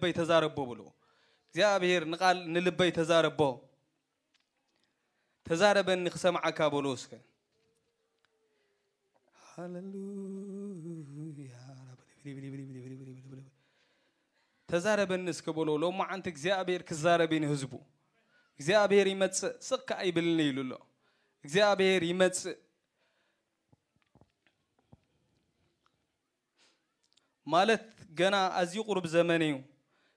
ንልበይ ተዛረቦ በልዎ። እግዚኣብሔር ንቓል ንልበይ ተዛረቦ። ተዛረበኒ ክሰምዓካ በልዎ እስከ። ሃሌሉያ። ተዛረበኒ እስከ በልዎ። ሎማዓንቲ እግዚኣብሔር ክዛረብ እዩ ንህዝቡ። እግዚኣብሔር ይመጽእ፣ ስቕ ኣይብልን ኢሉ ኣሎ። እግዚኣብሔር ይመጽእ ማለት ገና ኣዝዩ ቁሩብ ዘመን እዩ።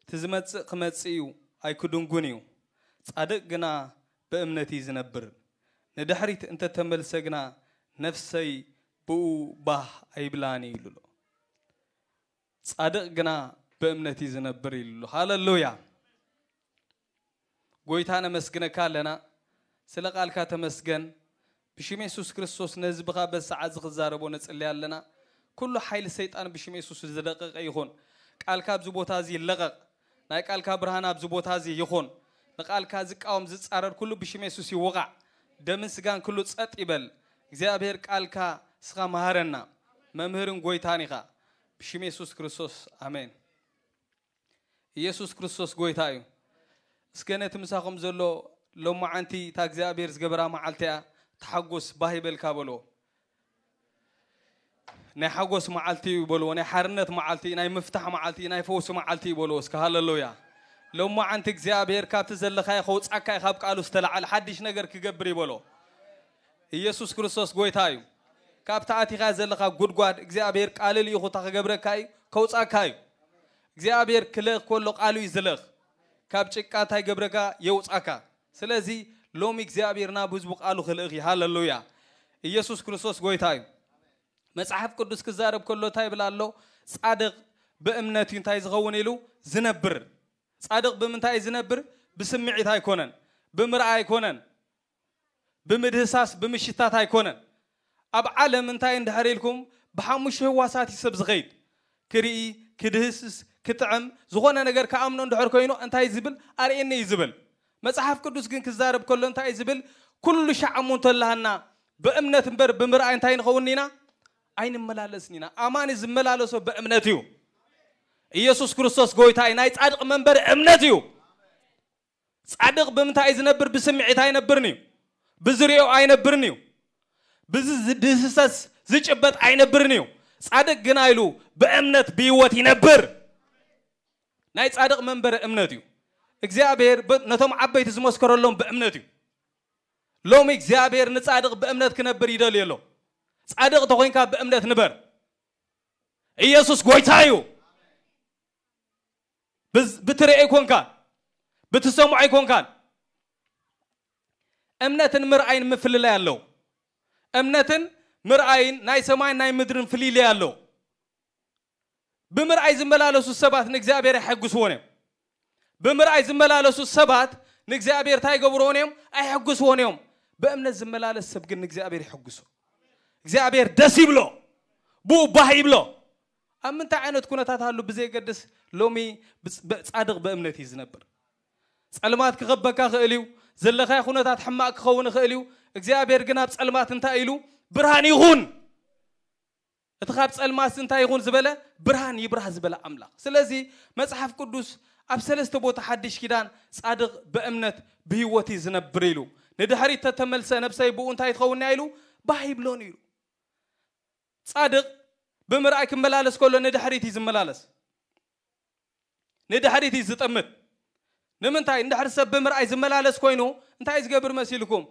እቲ ዝመጽእ ክመጽእ እዩ፣ ኣይክድንጉን እዩ። ጻድቕ ግና ብእምነት እዩ ዝነብር። ንድሕሪት እንተተመልሰ ግና ነፍሰይ ብኡ ባህ ኣይብላን እዩ ኢሉ ኣሎ። ጻድቕ ግና ብእምነት እዩ ዝነብር ኢሉ ኣሎ። ሃሌሉያ። ጎይታ ነመስግነካ ኣለና። ስለ ቃልካ ተመስገን። ብሽም የሱስ ክርስቶስ ንህዝብኻ በዚ ሰዓት እዚ ክዛረቦ ነጽሊ ኣለና። ኩሉ ሓይሊ ሰይጣን ብሽም የሱስ ዝለቀቀ ይኹን። ቃልካ ኣብዚ ቦታ እዚ ይለቀቕ። ናይ ቃልካ ብርሃን ኣብዚ ቦታ እዚ ይኹን። ንቃልካ ዝቃወም ዝጻረር ኩሉ ብሽም የሱስ ይወቓዕ። ደምን ስጋን ኩሉ ጸጥ ይበል። እግዚኣብሔር ቃልካ እስኻ መሃረና። መምህርን ጎይታን ኢኻ። ብሽም የሱስ ክርስቶስ ኣሜን። ኢየሱስ ክርስቶስ ጎይታ እዩ። እስከ ነቲ ምሳኹም ዘሎ ሎማዓንቲ እታ እግዚኣብሔር ዝገበራ መዓልቲ እያ። ተሓጎስ፣ ባህ ይበልካ በልዎ። ናይ ሓጎስ መዓልቲ እዩ በልዎ። ናይ ሓርነት መዓልቲ፣ ናይ ምፍታሕ መዓልቲ፣ ናይ ፈውሲ መዓልቲ እዩ በልዎ። እስከ ሃሌሉያ። ሎማዓንቲ እግዚኣብሔር ካብቲ ዘለኻዮ ከውጻካ እዩ፣ ካብ ቃሉ ዝተላዓለ ሓድሽ ነገር ክገብር እዩ በልዎ። ኢየሱስ ክርስቶስ ጎይታ እዩ። ካብቲ ኣቲኻ ዘለኻ ጉድጓድ እግዚኣብሔር ቃል ልኢኹ እታ ክገብረካ እዩ፣ ከውጻካ እዩ። እግዚኣብሔር ክልእኽ ከሎ ቃሉ እዩ ዝልእኽ። ካብ ጭቃ እንታይ ገብረካ? የውጻካ። ስለዚ ሎሚ እግዚኣብሔር ናብ ህዝቡ ቃሉ ክልእኽ እዩ። ሃሌሉያ። ኢየሱስ ክርስቶስ ጎይታ እዩ። መጽሓፍ ቅዱስ ክዛረብ ከሎ እንታይ ይብል ኣሎ? ጻድቕ ብእምነት እዩ እንታይ ዝኸውን ኢሉ ዝነብር። ጻድቕ ብምንታይ እዩ ዝነብር? ብስምዒት ኣይኮነን፣ ብምርኣይ ኣይኮነን፣ ብምድህሳስ ብምሽታት ኣይኮነን። ኣብ ዓለም እንታይ እንድሕር ኢልኩም ብሓሙሽተ ህዋሳት እዩ ሰብ ዝኸይድ። ክርኢ፣ ክድህስስ፣ ክጥዕም፣ ዝኾነ ነገር ክኣምኖ እንድሕር ኮይኑ እንታይ ዝብል? ኣርእየኒ እዩ ዝብል። መጽሓፍ ቅዱስ ግን ክዛረብ ከሎ እንታይ እዩ ዝብል? ኩሉ ሻዕ እሞ እንተላሃና ብእምነት እምበር ብምርኣይ እንታይ ንኸውን ኢና? ኣይንመላለስን ኢና። ኣማኒ ዝመላለሶ ብእምነት እዩ። ኢየሱስ ክርስቶስ ጎይታ እዩ። ናይ ጻድቕ መንበሪ እምነት እዩ። ጻድቕ ብምንታይ እዩ ዝነብር? ብስምዒት ኣይነብርን እዩ። ብዝሪኦ ኣይነብርን እዩ። ብዚ ዝድህሰስ ዝጭበጥ ኣይነብርን እዩ። ጻድቕ ግና ኢሉ ብእምነት ብህይወት ይነብር። ናይ ጻድቕ መንበሪ እምነት እዩ። እግዚኣብሔር ብ-፣ ነቶም ዓበይቲ ዝመስከረሎም ብእምነት እዩ። ሎሚ እግዚኣብሔር ንጻድቕ ብእምነት ክነብር ይደልዮ ኣሎ። ጻድቕ ተኾይንካ ብእምነት ንበር። ኢየሱስ ጎይታ እዩ። ብዝ-፣ ብትርኢ ኣይኮንካን፣ ብትሰምዖ ኣይኮንካን። እምነትን ምርኣይን ምፍልላይ ኣለዎ። እምነትን ምርኣይን ናይ ሰማይን ናይ ምድርን ፍልልይ ኣለዎ። ብምርኣይ ዝመላለሱ ሰባት ንእግዚኣብሔር ኣይሐግስዎን እዮም። ብምርኣይ ዝመላለሱ ሰባት ንእግዚኣብሔር እንታይ ይገብርዎን እዮም? ኣይሐግስዎን እዮም። ብእምነት ዝመላለስ ሰብ ግን ንእግዚኣብሔር ይሐግሶ። እግዚኣብሔር ደስ ይብሎ፣ ብኡ ባህ ይብሎ። ኣብ ምንታይ ዓይነት ኩነታት ኣሉ ብዘየገድስ ሎሚ ብጽ-፣ ብ-፣ ጻድቕ ብእምነት እዩ ዝነብር። ጸልማት ክኸበካ ክእል እዩ፣ ዘለኻዮ ኩነታት ሕማቕ ክኸውን ይኽእል እዩ። እግዚኣብሔር ግን ኣብ ጸልማት እንታይ ኢሉ? ብርሃን ይኹን። እቲ ካብ ጸልማት እንታይ ይኹን ዝበለ? ብርሃን ይብራህ ዝበለ ኣምላኽ። ስለዚ መጽሓፍ ቅዱስ ኣብ ሰለስተ ቦታ ሓድሽ ኪዳን ጻድቕ ብእምነት ብህይወት እዩ ዝነብር ኢሉ። ንድሕሪት ተተመልሰ ነብሰይ ብኡ እንታይ ትኸውን እያ ኢሉ? ባህ ይብሎን ኢሉ። ጻድቕ ብምርኣይ ክመላለስ ከሎ ንድሕሪት እዩ ዝመላለስ። ንድሕሪት እዩ ዝጥምት። ንምንታይ? እንድሕር ሰብ ብምርኣይ ዝመላለስ ኮይኑ እንታይ እዩ ዝገብር መሲልኩም?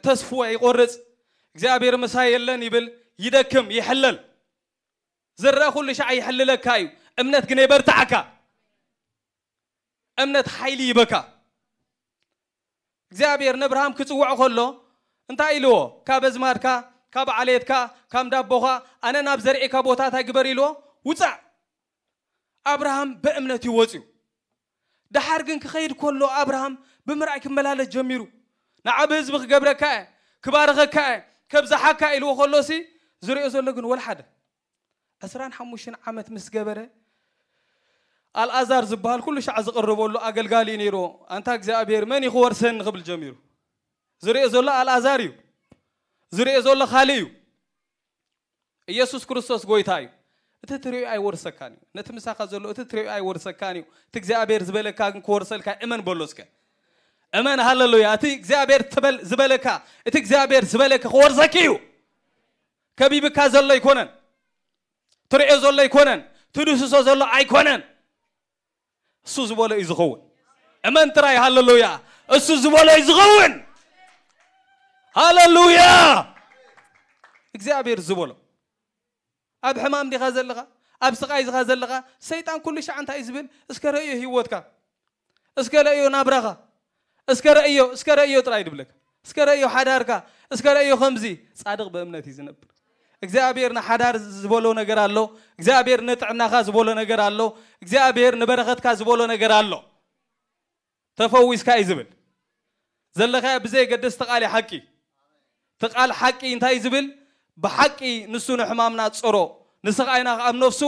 ተስፍወ ይቆርጽ። እግዚኣብሔር ምሳይ የለን ይብል፣ ይደክም፣ ይሕለል። ዝረአ ኩሉ ሻዕ ይሕልለካ እዩ። እምነት ግን የበርትዓካ። እምነት ሓይሊ ይበካ። እግዚኣብሔር ነብርሃም ክጽውዖ ከሎ እንታይ ኢልዎ? ካብ ኣዝማድካ፣ ካብ ዓሌትካ፣ ካብ ዳቦኻ ኣነ ናብ ዘርኤካ ቦታ እንታይ ግበር ኢልዎ? ውጻእ። ኣብርሃም ብእምነት እዩ ወጽዩ። ደሓር ግን ክኸይድ ከሎ ኣብርሃም ብምርኣይ ክመላለስ ጀሚሩ። ንዓ ብህዝቢ ክገብረካ እየ፣ ክባርኸካ እየ፣ ከብዝሓካ ኢልዎ ከሎሲ ዝሪኦ ዘሎ ግን ወላ ሓደ። ዕስራን ሓሙሽተን ዓመት ምስ ገበረ ኣልኣዛር ዝበሃል ኩሉ ሻዕ ዝቕርበሉ ኣገልጋሊ እዩ ነይሩ። ኣንታ እግዚኣብሔር መን እዩ ክወርሰኒ ክብል ጀሚሩ። ዝሪኦ ዘሎ ኣልኣዛር እዩ። ዝሪኦ ዘሎ ካልእ እዩ። ኢየሱስ ክርስቶስ ጎይታ እዩ። እቲ ትሪኦ ኣይወርሰካን እዩ። ነቲ ምሳኻ ዘሎ እቲ ትሪኦ ኣይወርሰካን እዩ። እቲ እግዚኣብሔር ዝበለካ ግን ክወርሰልካ እመን በሎ እስከ። እመን፣ ሃለሉያ። እቲ እግዚኣብሔር ትበል ዝበለካ፣ እቲ እግዚኣብሔር ዝበለካ ክወርሰኪ እዩ። ከቢብካ ዘሎ ኣይኮነን። ትሪኦ ዘሎ ኣይኮነን። ትድስሶ ዘሎ ኣይኮነን። እሱ ዝበሎ እዩ ዝኸውን። እመን ጥራይ፣ ሃለሉያ። እሱ ዝበሎ እዩ ዝኸውን። ሃለሉያ። እግዚኣብሔር ዝበሎ። ኣብ ሕማም ዲኻ ዘለኻ? ኣብ ስቓይ ዲኻ ዘለኻ? ሰይጣን ኩሉ ሻዕ እንታይ እዩ ዝብል? እስከ ረእዮ ህይወትካ፣ እስከ ረእዮ ናብራኻ፣ እስከ ረእዮ፣ እስከ ረእዮ ጥራይ ድብለካ። እስከ ረእዮ ሓዳርካ፣ እስከ ረእዮ ከምዚ። ጻድቕ ብእምነት እዩ ዝነብር። እግዚኣብሔር ንሓዳር ዝበሎ ነገር ኣሎ። እግዚኣብሔር ንጥዕናኻ ዝበሎ ነገር ኣሎ። እግዚኣብሔር ንበረኸትካ ዝበሎ ነገር ኣሎ። ተፈዊስካ እዩ ዝብል። ዘለኻዮ ብዘየገድስ እቲ ቃል እዩ ሓቂ። እቲ ቃል ሓቂ እንታይ እዩ ዝብል? ብሓቂ ንሱ ንሕማምና ጸሮ፣ ንስቓይና ኣብ ነፍሱ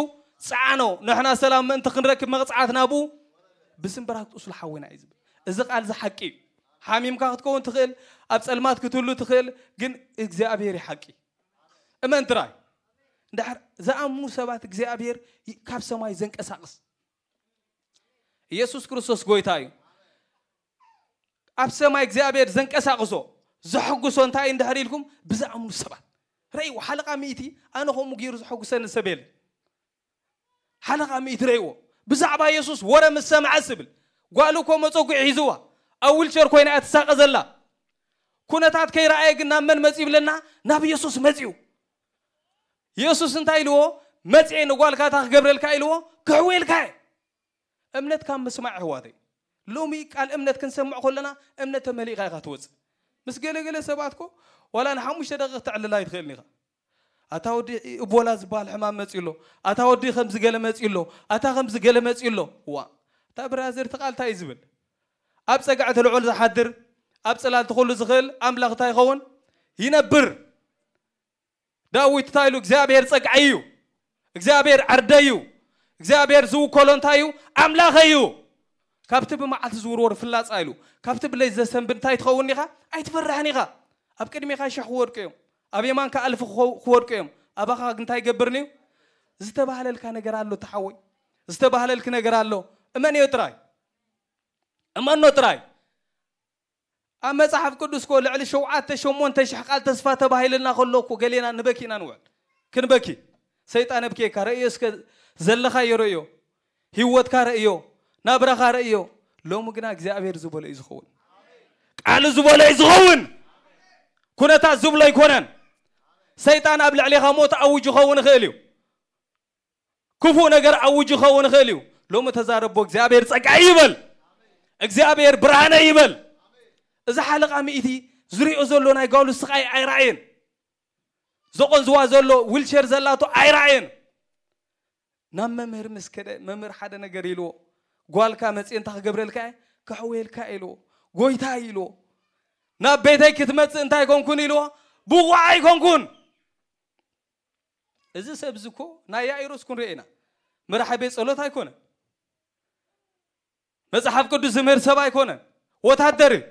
ጸዓኖ፣ ንሕና ሰላም ምእንቲ ክንረክብ መቕጻዕት ናብኡ ብስምብራት ቁስሉ ሓዊና እዩ ዝብል። እዚ ቃል እዚ ሓቂ እዩ። ሓሚምካ ክትከውን ትኽእል፣ ኣብ ጸልማት ክትህሉ ትኽእል፣ ግን እግዚኣብሔር እዩ ሓቂ። እመን ጥራይ። እንድሕር ዝኣምኑ ሰባት እግዚኣብሔር ይ-፣ ካብ ሰማይ ዘንቀሳቕስ። ኢየሱስ ክርስቶስ ጎይታ እዩ። ኣብ ሰማይ እግዚኣብሔር ዘንቀሳቕሶ፣ ዘሐጉሶ እንታይ እንድሕር ኢልኩም ብዝኣምኑ ሰባት። ረእይዎ፣ ሓለቓ ሚእቲ ኣነ ከምኡ ገይሩ ዘሐጉሰኒ ሰብ የለን። ሓለቓ ሚእቲ ረእይዎ። ብዛዕባ ኢየሱስ ወረ ምስ ሰምዐ ስብል። ጓሉ እኮ መጸጉዒ ሒዝዋ። ኣብ ዊልቸር ኮይና እያ ትሳቐ ዘላ። ኩነታት ከይረኣየ ግን ናብ መን መጺኡ ይብለና? ናብ ኢየሱስ መጺኡ። ኢየሱስ እንታይ ኢልዎ? መጺኤ ንጓልካ እታ ክገብረልካ ኢልዎ፣ ክሕውየልካ እየ። እምነት ካብ ምስማዕ፣ ኣሕዋተይ። ሎሚ ቃል እምነት ክንሰምዕ ከለና እምነት ተመሊእካ ኢኻ ትወጽእ። ምስ ገለ ገለ ሰባት እኮ ዋላ ንሓሙሽተ ደቂቕ ተዕልል ኣይትኽእልን ኢኻ። ኣታ ወዲ እቦላ ዝበሃል ሕማም መጺኡ ኣሎ፣ ኣታ ወዲ ከምዚ ገለ መጺኡ ኣሎ፣ ኣታ ከምዚ ገለ መጺኡ ኣሎ። ዋ፣ እታ ብራዘር እቲ ቃል እንታይ እዩ ዝብል? ኣብ ጸግዒ እቲ ልዑል ዝሓድር፣ ኣብ ጽላል እቲ ኩሉ ዝኽእል ኣምላኽ እንታይ ይኸውን? ይነብር። ዳዊት እንታይ ኢሉ? እግዚኣብሔር ጸግዐይ እዩ፣ እግዚኣብሔር ዕርደይ እዩ፣ እግዚኣብሔር ዝውከሎ እንታይ እዩ? ኣምላኸይ እዩ። ካብቲ ብመዓልቲ ዝውርወር ፍላጻ ኢሉ፣ ካብቲ ብለይቲ ዘሰንብድ እንታይ ትኸውን ኢኻ? ኣይትፈርሕን ኢኻ። ኣብ ቅድሜኻ ሽሕ ክወድቁ እዮም፣ ኣብ የማንካ ኣልፊ ክኸው-፣ ክወድቁ እዮም። ኣባኻ ግን እንታይ ይገብርን እዩ? ዝተባህለልካ ነገር ኣሎ፣ ተሓወይ። ዝተባህለልኪ ነገር ኣሎ። እመንዮ ጥራይ። እመኖ ጥራይ። ኣብ መጽሓፍ ቅዱስ እኮ ልዕሊ ሸውዓተ ሸሞንተ ሽሕ ቃል ተስፋ ተባሂልና ከሎ እኮ ገሌና ንበኪ ኢና ንውዕል። ክንበኪ። ሰይጣን ኣብኪየካ። ረእዮ እስከ፣ ዘለኻዮ ረእዮ። ህይወትካ ረእዮ። ናብራኻ ረእዮ። ሎሚ ግና እግዚኣብሔር ዝበሎ እዩ ዝኸውን። ቃሉ ዝበሎ እዩ ዝኸውን። ኩነታት ዝብሎ ኣይኮነን። ሰይጣን ኣብ ልዕሌኻ ሞት ኣውጅ ይኸውን ይኽእል እዩ። ክፉእ ነገር ኣውጅ ይኸውን ይኽእል እዩ። ሎሚ ተዛረቦ፣ እግዚኣብሔር ጸጋይ ይበል። እግዚኣብሔር ብርሃነ ይበል። እዚ ሓለቓ ሚእቲ ዝሪኦ ዘሎ ናይ ጓሉ ስቓይ ኣይረኣየን። ዘቆንዝዋ ዘሎ ዊልቸር ዘላቶ ኣይረኣየን። ናብ መምህር ምስ ከደ፣ መምህር ሓደ ነገር ኢልዎ፣ "ጓልካ መጽየ እንታይ ክገብረልካ እየ? ከሕውየልካ እየ" ኢልዎ። "ጎይታ" ኢልዎ። "ናብ ቤተይ ክትመጽእ እንታይ ኮንኩን?" ኢልዎ። "ብቑዕ ኣይኮንኩን።" እዚ ሰብ እዚ እኮ ናይ ያኢሮስ ኩን ርኤና። መራሒ ቤት ጸሎት ኣይኮነን። መጽሓፍ ቅዱስ ዝምህር ሰብ ኣይኮነን። ወታደር እዩ።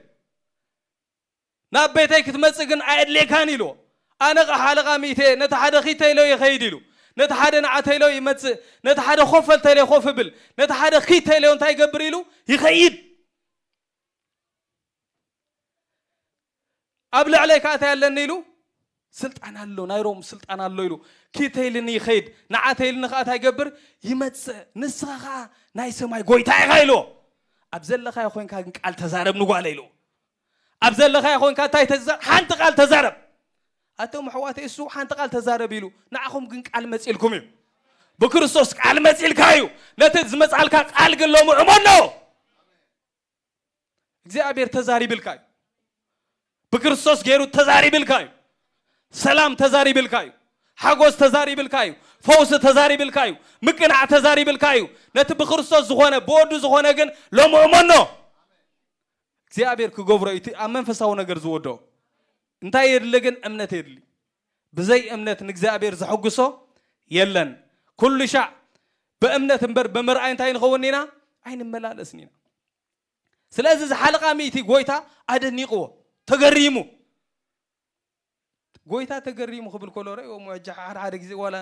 "ናብ ቤተይ ክትመጽእ ግን ኣየድልየካን" ኢልዎ። ኣነ ኸዓ ሓለቓ ሚእቲ እየ፣ ነቲ ሓደ ኺድ ተይሎ ይኸይድ ኢሉ፣ ነቲ ሓደ ንዓ ተይሎ ይመጽእ፣ ነቲ ሓደ ኮፍ በል ተይሎ ኮፍ እብል፣ ነቲ ሓደ ኺድ ተይሎ እንታይ ይገብር ኢሉ ይኸይድ። ኣብ ልዕለይ ከኣ እንታይ ኣለኒ ኢሉ? ስልጣን ኣሎ፣ ናይ ሮም ስልጣን ኣሎ ኢሉ። ኪድ ተይልኒ ይኸይድ፣ ንዓ ተይልኒ ከኣ እንታይ ይገብር? ይመጽእ። ንስኻ ከኣ ናይ ሰማይ ጎይታ ኢኻ ኢልዎ። ኣብ ዘለኻዮ ኮይንካ ግን ቃል ተዛረብ ንጓለ ኢልዎ። ኣብ ዘለኻዮ ኮይንካ እንታይ ተዛ-፣ ሓንቲ ቃል ተዛረብ። ኣቶም ኣሕዋተይ፣ እሱ ሓንቲ ቃል ተዛረብ ኢሉ፣ ንዓኹም ግን ቃል መጺእልኩም እዩ። ብክርስቶስ ቃል መጺእልካ እዩ። ነቲ ዝመጽኣልካ ቃል ግን ሎሚ እመኖ። እግዚኣብሔር ተዛሪብልካ እዩ። ብክርስቶስ ገይሩ ተዛሪብልካ እዩ። ሰላም ተዛሪብልካ እዩ። ሓጎስ ተዛሪብልካ እዩ። ፈውሲ ተዛሪብልካ እዩ። ምቅናዕ ተዛሪብልካ እዩ። ነቲ ብክርስቶስ ዝኾነ፣ ብወዱ ዝኾነ ግን ሎሚ እመኖ። እግዚኣብሔር ክገብሮ እዩ፣ እቲ ኣብ መንፈሳዊ ነገር ዝወደኦ። እንታይ የድሊ ግን? እምነት የድሊ። ብዘይ እምነት ንእግዚኣብሔር ዘሐጉሶ የለን። ኩሉ ሻዕ ብእምነት እምበር ብምርኣይ እንታይ ንኸውን ኢና? ኣይንመላለስን ኢና። ስለዚ እዚ ሓለቓ ሚእቲ ጎይታ ኣደኒቕዎ፣ ተገሪሙ። ጎይታ ተገሪሙ ክብል ከሎ ረእዎ እሞ፣ ሕጂ ሓደ ሓደ ግዜ ዋላ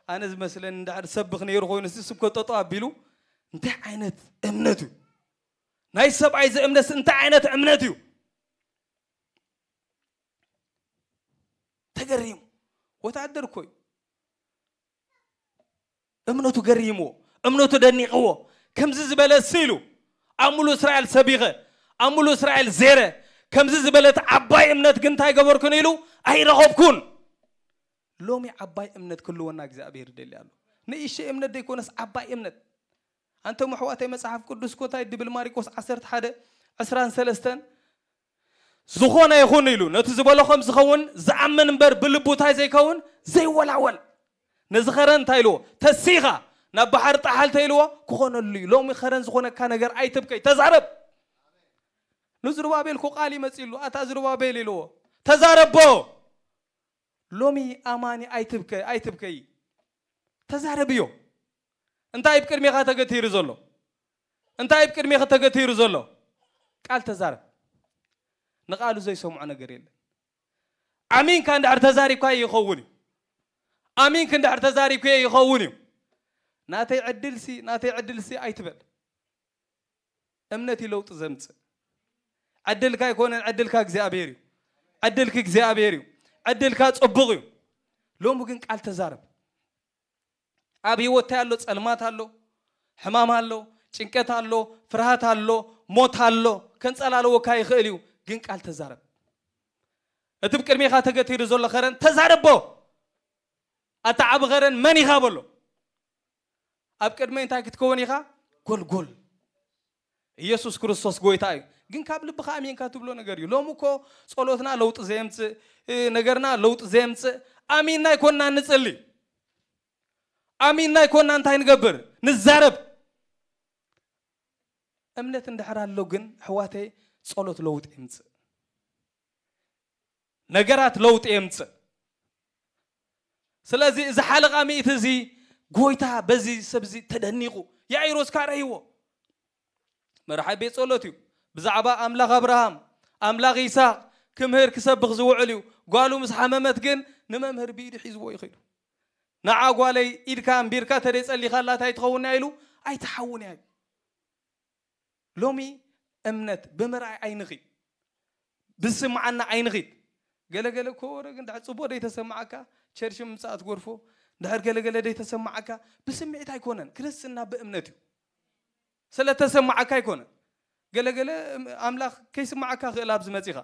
ኣነ ዝመስለኒ እንድሕር ሰብኽ ነይሩ ኮይኑ፣ እዚ ስብከት ጠጠው ኣቢሉ፣ እንታይ ዓይነት እምነት እዩ? ናይ ሰብኣይ እዚ እምነትስ እንታይ ዓይነት እምነት እዩ? ተገሪሙ። ወታደር እኮ እዩ። እምነቱ ገሪምዎ፣ እምነቱ ደኒቕዎ። ከምዚ ዝበለ እሲ ኢሉ፣ ኣብ ሙሉ እስራኤል ሰቢኸ፣ ኣብ ሙሉ እስራኤል ዜረ፣ ከምዚ ዝበለት ዓባይ እምነት ግን እንታይ ገበርኩን ኢሉ፣ ኣይረኸብኩን። ሎሚ ዓባይ እምነት ክህልወና እግዚኣብሔር ይደሊ ኣሎ። ንእሽተይ እምነት ዘይኮነስ ዓባይ እምነት። ኣንቶም ኣሕዋተይ፣ መጽሓፍ ቅዱስ እኮ እንታይ ድብል? ማርቆስ ዓሰርተ ሓደ ዕስራን ሰለስተን፣ ዝኾነ ይኹን ኢሉ፣ ነቲ ዝበሎ ከም ዝኸውን ዝኣምን እምበር፣ ብልቡ እንታይ ዘይከውን? ዘይወላወል። ነዚ ኸረን እንታይ ኢልዎ? ተሲኻ ናብ ባሕሪ ጣሓል ተኢልዎ፣ ክኾነሉ እዩ። ሎሚ ኸረን ዝኾነካ ነገር ኣይትብከይ፣ ተዛረብ። ንዝሩባቤል እኮ ቃል ይመጽእሉ፣ ኣታ ዝሩባቤል ኢልዎ፣ ተዛረቦ። ሎሚ ኣማኒ ኣይትብከ-፣ ኣይትብከይ፣ ተዛረብዮ። እንታይ ኣብ ቅድሜኻ ተገቲሩ ዘሎ? እንታይ ኣብ ቅድሜኻ ተገቲሩ ዘሎ? ቃል ተዛረብ። ንቃሉ ዘይሰምዖ ነገር የለን። ኣሚንካ እንድሕር ተዛሪብካ ይኸውን እዩ። ኣሚንክ እንድሕር ተዛሪብካ ይኸውን እዩ። ናተይ ዕድልሲ፣ ናተይ ዕድልሲ ኣይትበል። እምነት እዩ ለውጢ ዘምጽእ። ዕድልካ ኣይኮነን፣ ዕድልካ እግዚኣብሔር እዩ። ዕድልክ እግዚኣብሔር እዩ። ዕድልካ ጽቡቕ እዩ። ሎሚ ግን ቃል ተዛረብ። ኣብ ህይወት እንታይ ኣሎ? ጸልማት ኣሎ፣ ሕማም ኣሎ፣ ጭንቀት ኣሎ፣ ፍርሃት ኣሎ፣ ሞት ኣሎ። ከንጸላለወካ ይኽእል እዩ፣ ግን ቃል ተዛረብ። እቲ ብቅድሜኻ ተገቲሩ ዘሎ ኸረን ተዛረቦ። ኣታ ዓቢ ኸረን መን ኢኻ በሎ። ኣብ ቅድመይ እንታይ ክትከውን ኢኻ? ጎልጎል። ኢየሱስ ክርስቶስ ጎይታ እዩ። ግን ካብ ልብኻ ኣሚንካ ትብሎ ነገር እዩ። ሎሚ እኮ ጸሎትና ለውጢ ዘየምጽእ፣ እ፣ ነገርና ለውጢ ዘየምጽእ፣ ኣሚንና ኣይኮንና ንጽሊ። ኣሚንና ኣይኮንና እንታይ ንገብር? ንዛረብ። እምነት እንድሕር ኣሎ ግን፣ ኣሕዋተይ፣ ጸሎት ለውጢ የምጽእ። ነገራት ለውጢ የምጽእ። ስለዚ እዚ ሓለቓ ሚእቲ እዚ ጎይታ በዚ ሰብ እዚ ተደኒቑ፣ ያኢሮስ ከኣ ረእይዎ። መራሒ ቤት ጸሎት እዩ። ብዛዕባ ኣምላኽ ኣብርሃም፣ ኣምላኽ ይስሐቅ ክምህር ክሰብኽ ዝውዕል እዩ። ጓሉ ምስ ሓመመት ግን ንመምህር ብኢዱ ሒዝዎ ይኸይዱ። ንዓ ጓለይ ኢድካ ኣንቢርካ ተደይ ጸሊኻላ እንታይ ትኸውን እያ ኢሉ ኣይትሓውን እያ። ሎሚ እምነት ብምርኣይ ኣይንኺድ፣ ብስምዓና ኣይንኺድ። ገለገለ እኮ ወረ ግን ድሕር ጽቡቕ ደይተሰማዓካ ቸርች ምምጻእ ትጎርፎ፣ ድሕር ገለገለ ደይተሰማዓካ ብስምዒት ኣይኮነን። ክርስትና ብእምነት እዩ። ስለ ተሰማዓካ ኣይኮነን። ገለገለ ኣምላኽ ከይስማዓካ ክእል ኣብዚ መጺኻ።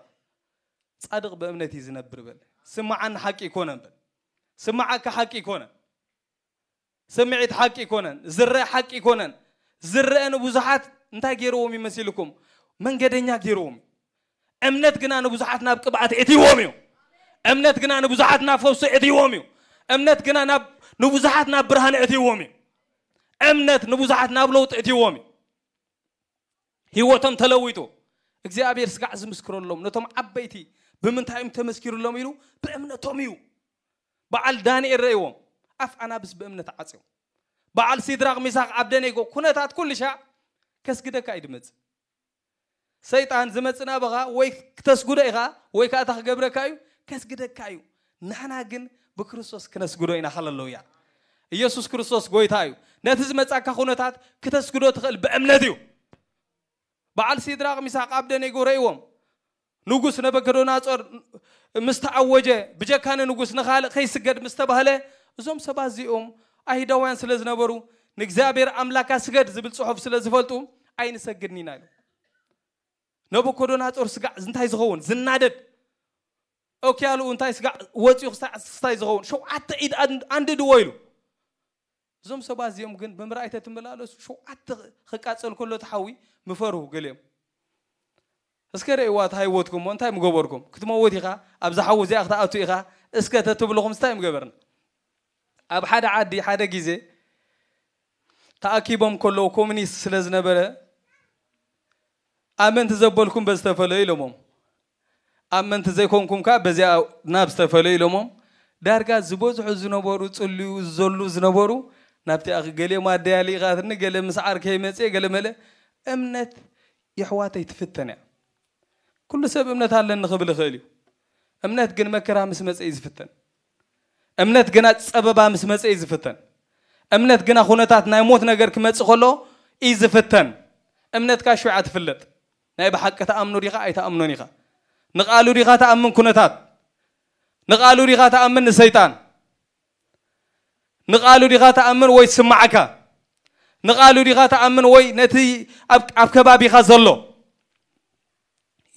ጻድቕ ብእምነት እዩ ዝነብር በል። ስምዓኒ ሓቂ ይኮነን በል። ስምዓካ ሓቂ ይኮነን። ስምዒት ሓቂ ይኮነን። ዝረአ ሓቂ ይኮነን። ዝረአ ንብዙሓት እንታይ ገይርዎም ይመሲልኩም? መንገደኛ ገይርዎም። እምነት ግና ንብዙሓት ናብ ቅብኣት እትይዎም እዩ። እምነት ግና ንብዙሓት ናብ ፈውሲ እትይዎም እዩ። እምነት ግና ናብ፣ ንብዙሓት ናብ ብርሃን እትይዎም እዩ። እምነት ንብዙሓት ናብ ለውጢ እትይዎም እዩ። ህይወቶም ተለዊጡ። እግዚኣብሔር ስጋዕ ዝምስክረሎም ነቶም ዓበይቲ ብምንታይ እዮም ተመስኪሩሎም ኢሉ ብእምነቶም እዩ። በዓል ዳንኤል ረእይዎም፣ ኣፍ ኣናብስ ብእምነት ዓጽዮም። በዓል ሲድራቅ ሚሳቅ ዓብደኔጎ ኩነታት ኩሉ ሻዕ ከስግደካ እዩ ድመጽእ። ሰይጣን ዝመጽእ ናባኻ ወይ ክተስግዶ ኢኻ ወይ ከዓ እታ ክገብረካ እዩ፣ ከስግደካ እዩ። ንሕና ግን ብክርስቶስ ክነስግዶ ኢና። ሃለሉያ። ኢየሱስ ክርስቶስ ጎይታ እዩ። ነቲ ዝመጻካ ኩነታት ክተስግዶ ትኽእል ብእምነት እዩ። በዓል ሲድራቅ ሚሳቅ ዓብደኔጎ ረእይዎም። ንጉስ ነበከዶናጾር ምስ ተኣወጀ፣ ብጀካ ንንጉስ ንኻልእ ከይስገድ ምስ ተባህለ፣ እዞም ሰባት እዚኦም ኣይሁዳውያን ስለ ዝነበሩ፣ ንእግዚኣብሔር ኣምላካ ስገድ ዝብል ጽሑፍ ስለ ዝፈልጡ፣ ኣይንሰግድን ኢና ኢሎም። ነበኮዶናጾር ስጋዕ እንታይ ዝኸውን? ዝናደድ። ኦኪያሉ እንታይ ስጋዕ ወፂኡ ክሳዕ ስታይ ዝኸውን? ሸውዓተ ኢድ ኣን-፣ ኣንድድዎ ኢሉ። እዞም ሰባት እዚኦም ግን ብምርኣይ ተትመላለሱ፣ ሸውዓተ ክቃጸል ከሎ እቲ ሓዊ ምፈርሁ ገሊኦም። እስከ ረእይዋ እታ ህይወትኩም እሞ እንታይ ምገበርኩም? ክትመውት ኢኻ፣ ኣብዛ ሓዊ እዚኣ ክትኣቱ ኢኻ፣ እስከ ተትብልኹም እንታይ ምገበርና? ኣብ ሓደ ዓዲ ሓደ ግዜ ተኣኪቦም ከለዉ ኮሙኒስት ስለ ዝነበረ፣ ኣመንቲ ዘበልኩም በዚ ተፈለዩ ኢሎሞም። ኣመንቲ ዘይኮንኩም ከኣ በዚኣ ናብ ዝተፈለዩ ኢሎሞም። ዳርጋ ዝበዝሑ ዝነበሩ፣ ጽልዩ ዝዘሉ ዝነበሩ ናብቲ ኣኽ-፣ ገሊኦም ኣደይ ኣሊቓትኒ፣ ገለ ምስ ዓርከይ መጽየ፣ ገለ መለ። እምነት የሕዋተይ ትፍተን እያ። ኩሉ ሰብ እምነት ኣለኒ ክብል ይኽእል እዩ። እምነት ግን መከራ ምስ መጸ እዩ ዝፍተን። እምነት ግና ጸበባ ምስ መጸ እዩ ዝፍተን። እምነት ግና ኩነታት ናይ ሞት ነገር ክመጽእ ከሎ እዩ ዝፍተን። እምነትካ ሽዑ እያ ትፍለጥ። ናይ ብሓቂ ትኣምኖ ዲኻ ኣይትኣምኖን ኢኻ? ንቓሉ ዲኻ ትኣምን ኩነታት? ንቓሉ ዲኻ ትኣምን ንሰይጣን? ንቓሉ ዲኻ ትኣምን ወይ ትስምዓካ? ንቓሉ ዲኻ ትኣምን ወይ ነቲ ኣብ ኣብ ከባቢኻ ዘሎ?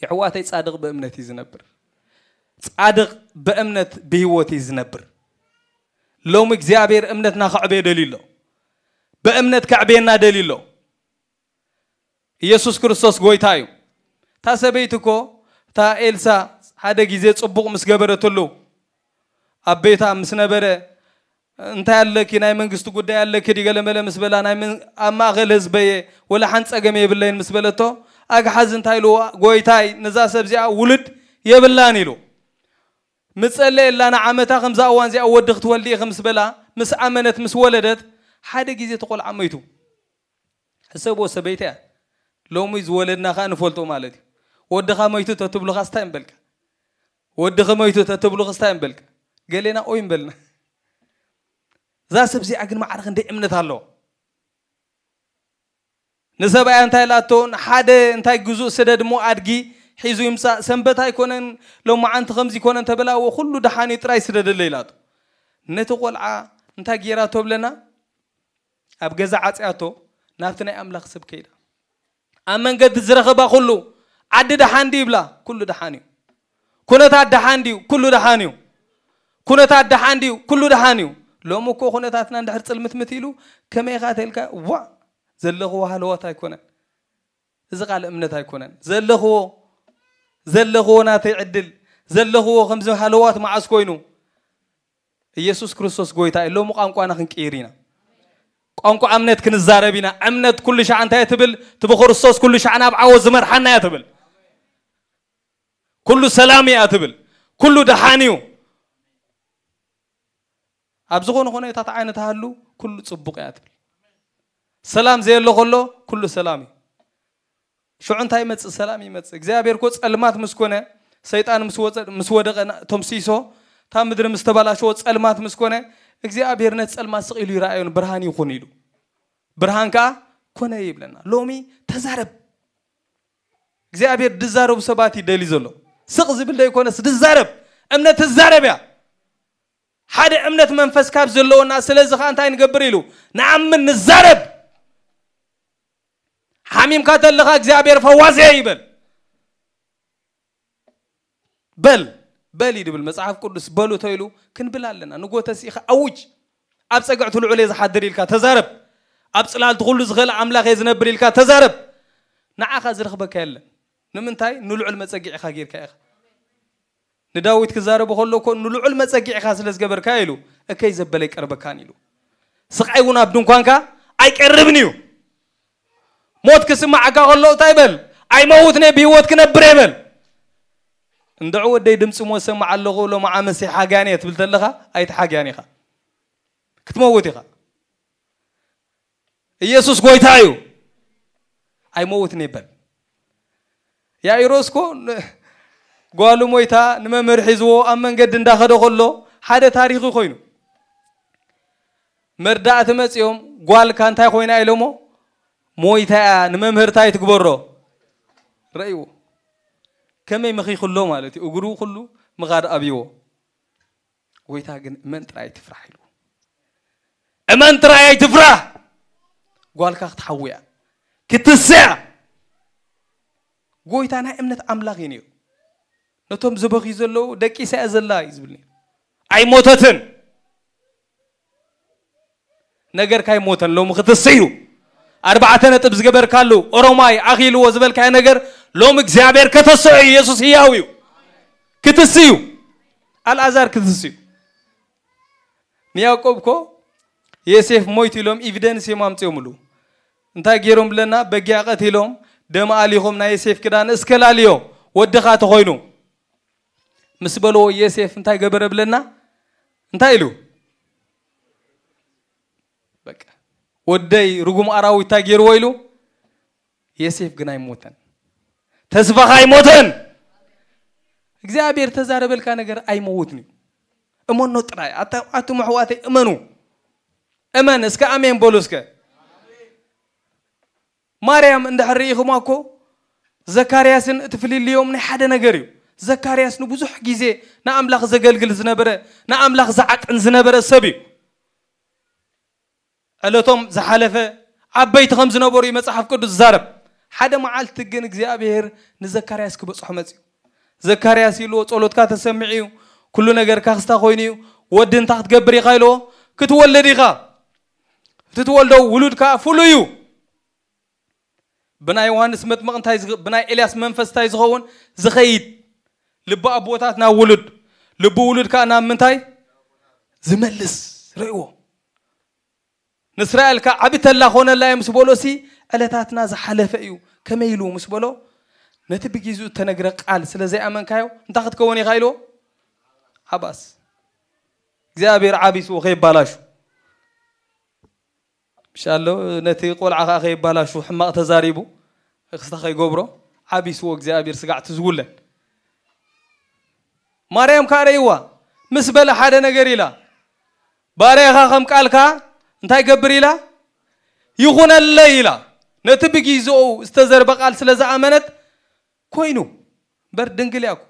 የሕዋተይ፣ ጻድቕ ብእምነት እዩ ዝነብር። ጻድቕ ብእምነት ብህይወት እዩ ዝነብር። ሎሚ እግዚኣብሔር እምነትና ከዕበዮ ደልዩ ኣሎ። ብእምነት ከዕበየና ደልዩ ኣሎ። ኢየሱስ ክርስቶስ ጎይታ እዩ። እታ ሰበይቲ እኮ፣ እታ ኤልሳ ሓደ ግዜ ጽቡቕ ምስ ገበረትሉ፣ ኣብ ቤታ ምስ ነበረ፣ "እንታይ ኣለኪ? ናይ መንግስቲ ጉዳይ ኣለኪ ድዩ?" ገለመለ ምስ በላ፣ "ናይ መን-፣ ኣብ ማእከል ህዝበየ ወላ ሓንቲ ጸገም የብለይን" ምስ በለቶ፣ ኣግሓዚ እንታይ ኢልዎ? "ጎይታይ፣ ነዛ ሰብ እዚኣ ውሉድ የብላን" ኢሉ። ምጸለየላ ንዓመታ ከምዛ እዋን እዚኣ ወዲ ክትወልዲ ኢኺ ምስ በላ፣ ምስ ኣመነት፣ ምስ ወለደት፣ ሓደ ግዜ እቲ ቆልዓ ሞይቱ። ሕሰብዎ፣ ሰበይቲ እያ። ሎሚ ዝወለድና ኸኣ ንፈልጦ ማለት እዩ። "ወድኻ ሞይቱ" ተትብሉኻስ እንታይ እምበልካ? "ወድኺ ሞይቱ" ተትብሉኽስ እንታይ እምበልካ? ገሌና ኦይ እምበልና። እዛ ሰብ እዚኣ ግን ማዕረ ክንደይ እምነት ኣለዋ። ንሰብኣያ እንታይ ኢላቶ? "ንሓደ እንታይ ግዙእ ስደድ እሞ ኣድጊ ሒዙ ይምጻእ፣ ሰንበት ኣይኮነን፣ ሎማዓንቲ ከምዚ ይኮነን" ተበላዎ። "ኩሉ ደሓን እዩ፣ ጥራይ ስደደለይ" ኢላቶ። ነቲ ቆልዓ እንታይ ጌራቶ ብለና? ኣብ ገዛ ዓጽያቶ፣ ናብቲ ናይ ኣምላኽ ሰብ ከይዳ። ኣብ መንገዲ ዝረኸባ ኩሉ፣ "ዓዲ ደሓን ድዩ?" ይብላ። "ኩሉ ደሓን እዩ." "ኩነታት ደሓን ድዩ?" "ኩሉ ደሓን እዩ." "ኩነታት ደሓን ድዩ?" "ኩሉ ደሓን እዩ።" ሎሚ እኮ ኩነታትና እንድሕር ጽልምትምት ኢሉ፣ ከመይ ኢኻ ተልካ፣ ዋ፣ ዘለኽዎ ሃለዋት ኣይኮነን። እዚ ቃል እምነት ኣይኮነን። ዘለኽዎ፣ ዘለኽዎ ናተይ ዕድል፣ ዘለኽዎ ከምዚ ሃለዋት መዓስ ኮይኑ? ኢየሱስ ክርስቶስ ጎይታ እዩ። ሎሚ ቋንቋና ክንቅይር ኢና። ቋንቋ እምነት ክንዛረብ ኢና። እምነት ኩሉ ሻዕ እንታይ እያ ትብል? እቲ ብክርስቶስ ኩሉ ሻዕ ናብ ዓወት ዝመርሓና እያ ትብል። ኩሉ ሰላም እያ ትብል። ኩሉ ደሓን እዩ። ኣብ ዝኾነ ኩነታት ዓይነት ሃሉ ኩሉ ጽቡቕ እያ ትብል። ሰላም ዘየሎ ከሎ ኩሉ ሰላም እዩ። ሽዑ እንታይ ይመጽእ? ሰላም ይመጽእ። እግዚኣብሔር እኮ ጸልማት ምስ ኮነ፣ ሰይጣን ምስ ወጸ-፣ ምስ ወደቐ፣ ና-፣ ተምሲሶ፣ እታ ምድሪ ምስ ተበላሸወ፣ ጸልማት ምስ ኮነ፣ እግዚኣብሔር ነቲ ጸልማት ስቕ ኢሉ ይረኣዮን ብርሃን ይኹን ኢሉ። ብርሃን ከኣ ኮነ ይብለና። ሎሚ ተዛረብ። እግዚኣብሔር ዝዛረቡ ሰባት ይደሊ ዘሎ። ስቕ ዝብል ዘይኮነስ ዝዛረብ። እምነት ትዛረብ እያ። ሓደ እምነት መንፈስ ካብ ዘለወና፣ ስለዚ ኸኣ እንታይ ንገብር ኢሉ? ንኣምን፣ ንዛረብ። ሓሚምካ ተለኻ እግዚኣብሔር ፈዋሲ እየ ይበል። በል፣ በል እዩ ድብል መጽሓፍ ቅዱስ። በሉ ተይሉ ክንብል ኣለና። ንጎተሲ ኢኻ ኣውጅ። ኣብ ጸግዕቲ ልዑል እየ ዝሓድር ኢልካ ተዛረብ። ኣብ ጽላልቲ ኩሉ ዝኽእል ኣምላኽ እየ ዝነብር ኢልካ ተዛረብ። ንዓኻ ዝረኽበካ የለን። ንምንታይ? ንልዑል መጸጊዕኻ ጌርካ ኢኻ። ንዳዊት ክዛረቦ ከሎ እኮ፣ "ንልዑል መጸጊዕኻ ስለ ዝገበርካ" ኢሉ፣ "እከይ ዘበለ ኣይቀርበካን" ኢሉ። ስቓይ እውን ኣብ ድንኳንካ ኣይቀርብን እዩ። ሞት ክስማዓካ ከሎ እንታይ በል? "ኣይመውትን እየ፣ ብህይወት ክነብር እየ" በል። "እንድዒ ወደይ፣ ድምፂ ሞት ሰማዕ ኣለኹ፣ ሎማዓ መሲሕ ሓግያን እየ" ትብል ተለኻ፣ ኣይትሓግያን ኢኻ። ክትመውት ኢኻ። ኢየሱስ ጎይታ እዩ። "ኣይመውትን እየ" በል። ያኢሮስ እኮ ን-፣ ጓሉ ሞይታ ንመምህር ሒዝዎ ኣብ መንገዲ እንዳኸደ ከሎ ሓደ ታሪኽ ኮይኑ። መርዳእቲ መጺኦም፣ "ጓልካ እንታይ ኮይና?" ኢሎሞ፣ "ሞይታ እያ፣ ንመምህር እንታይ ትግበሮ?" ረእይዎ። ከመይ መኺኽሎ ማለት እዩ። እግሩ ኩሉ ምኻድ ኣብይዎ። ጎይታ ግን "እመን ጥራይ ኣይትፍራህ" ኢሉ። "እመን ጥራይ ኣይትፍራህ። ጓልካ ክትሓዊ እያ፣ ክትስእ እያ።" ጎይታ ናይ እምነት ኣምላኽ እዩ ነይሩ። ነቶም ዝበኽዩ ዘለዉ፣ "ደቂሳ እያ ዘላ" እዩ ዝብል ነይሩ። ኣይሞተትን። ነገርካ ኣይሞተን፣ ሎሚ ክትስእ እዩ። ኣርባዕተ ነጥብ ዝገበርካሉ፣ ኦሮማይ ኣኺልዎ ዝበልካዮ ነገር፣ ሎሚ እግዚኣብሔር ከተስኦ እዩ። ኢየሱስ ህያው እዩ። ክትስእ እዩ። ኣልኣዛር ክትስእ እዩ። ንያዕቆብ እኮ ዮሴፍ ሞይቱ ኢሎም ኤቪደንስ እዮም ኣምጺኦምሉ። እንታይ ገይሮም ብለና? በጊዕ ቀቲሎም፣ ደም ኣሊኾም፣ ናይ ዮሴፍ ክዳን እስከ ላልዮ፣ ወድኻ ተኾይኑ ምስ በልዎ፣ ዮሴፍ እንታይ ገበረ ብለና? እንታይ ኢሉ? በቃ፣ "ወደይ ርጉም ኣራዊት እንታይ ገይርዎ?" ኢሉ። ዮሴፍ ግን ኣይሞተን። ተስፋኻ ኣይሞተን። እግዚኣብሔር ተዛረበልካ ነገር ኣይመውትን እዩ። እመኖ ጥራይ። ኣታ-፣ ኣቱም ኣሕዋተይ እመኑ። እመን እስከ ኣሜን በሉ እስከ። ማርያም እንድሕር ርኢኹማ እኮ ዘካርያስን እቲ ፍልልዮም ናይ ሓደ ነገር እዩ። ዘካርያስ ንብዙሕ ግዜ ንኣምላኽ ዘገልግል ዝነበረ፣ ንኣምላኽ ዝዓጥን ዝነበረ ሰብ እዩ። ዕለቶም ዝሓለፈ ዓበይቲ ከም ዝነበሩ እዩ መጽሓፍ ቅዱስ ዝዛረብ። ሓደ መዓልቲ ግን እግዚኣብሔር ንዘካርያስ ክበጽሖ መጽዩ። ዘካርያስ ኢልዎ፣ "ጸሎትካ ተሰሚዑ እዩ፣ ኩሉ ነገርካ ክስታ ኮይኑ እዩ፣ ወዲ እንታ ክትገብር ኢኻ?" ኢልዎ። "ክትወልድ ኢኻ፣ እቲ ትወልዶ ውሉድ ከኣ ፍሉይ እዩ፣ ብናይ ዮሃንስ መጥምቕ እንታይ ዝግ-፣ ብናይ ኤልያስ መንፈስ እንታይ ዝኸውን ዝኸይድ፣ ልቢ ኣቦታት ናብ ውሉድ፣ ልቢ ውሉድ ከኣ ናብ ምንታይ ዝመልስ?" ርእይዎ። ንእስራኤል ከኣ ዓቢ ተላ ኾነላ እዩ ምስ በሎ፣ "ሲ ዕለታትና ዝሓለፈ እዩ፣ ከመይ ኢሉ?" ምስ በሎ፣ ነቲ ብግዜኡ እተነግረ ቃል ስለ ዘይኣመንካዮ፣ እንታይ ክትከውን ኢኻ ኢልዎ? ዓባስ። እግዚኣብሔር ዓቢስዎ ከይባላሹ። ምሻሎ፣ ነቲ ቆልዓ ከኣ ከይባላሹ፣ ሕማቕ ተዛሪቡ፣ ክስታ ከይገብሮ፣ ዓቢስዎ እግዚኣብሔር ስጋዕ ትዝውለን። ማርያም ከኣ ረይዋ፣ ምስ በለ ሓደ ነገር ኢላ፣ "ባርያኻ ከም ቃልካ እንታይ ገብር?" ኢላ፣ "ይኹነለይ" ኢላ። ነቲ ብግዜኡ ዝተዘርበ ቃል ስለ ዝኣመነት፣ ኮይኑ። እምበር ድንግል እያ እኮ።